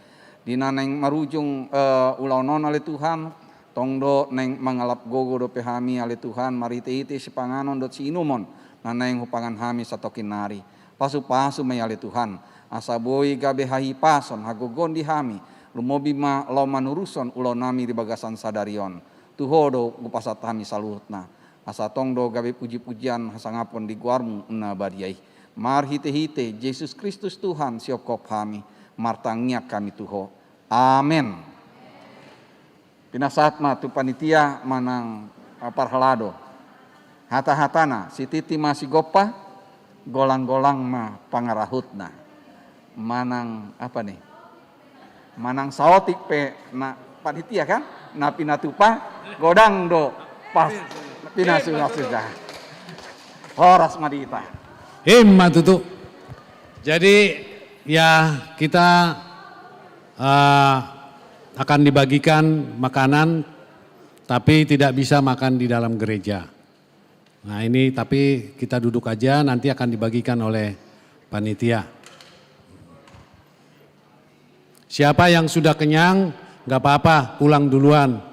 Di na naeng marujung, eh, ulaon on ale Tuhan, tong do naeng mangalap gogo dope hami ale Tuhan, marhite-hite sipanganon dohot siinumon, na naeng hupangan hami satongkin nari. Pasu-pasu ma i ale Tuhan, asa boi gabe hahipason, hagogoon di hami, lumobi ma laho manurushon ulaonnami di bagasan sadari on. Tu Ho do hupasahat hami saluhutna. Asa tong do gabe puji-pujian hasangapon di goarMu na badia i. Marhite-hite Jesus Kristus Tuhan sihophop hami, martangiang hami tu Ho. Amen. Pinasahat ma tu panitia manang, eh, parhalado. Hata-hatana, sititi ma sigompa, golang-golang ma pangarahutna. Manang apa nih? Manang saotik pe na panitia kan? Na pinatupa, godang do pas pinasuda-suda. Horas ma di hita. Ima tutu. Jadi, ya, kita, eh, akan dibagikan makanan Tapi tidak bisa makan di dalam gereja. Nah, ini tapi kita duduk aja, nanti akan dibagikan oleh panitia. Siapa yang sudah kenyang, nggak apa-apa, pulang duluan.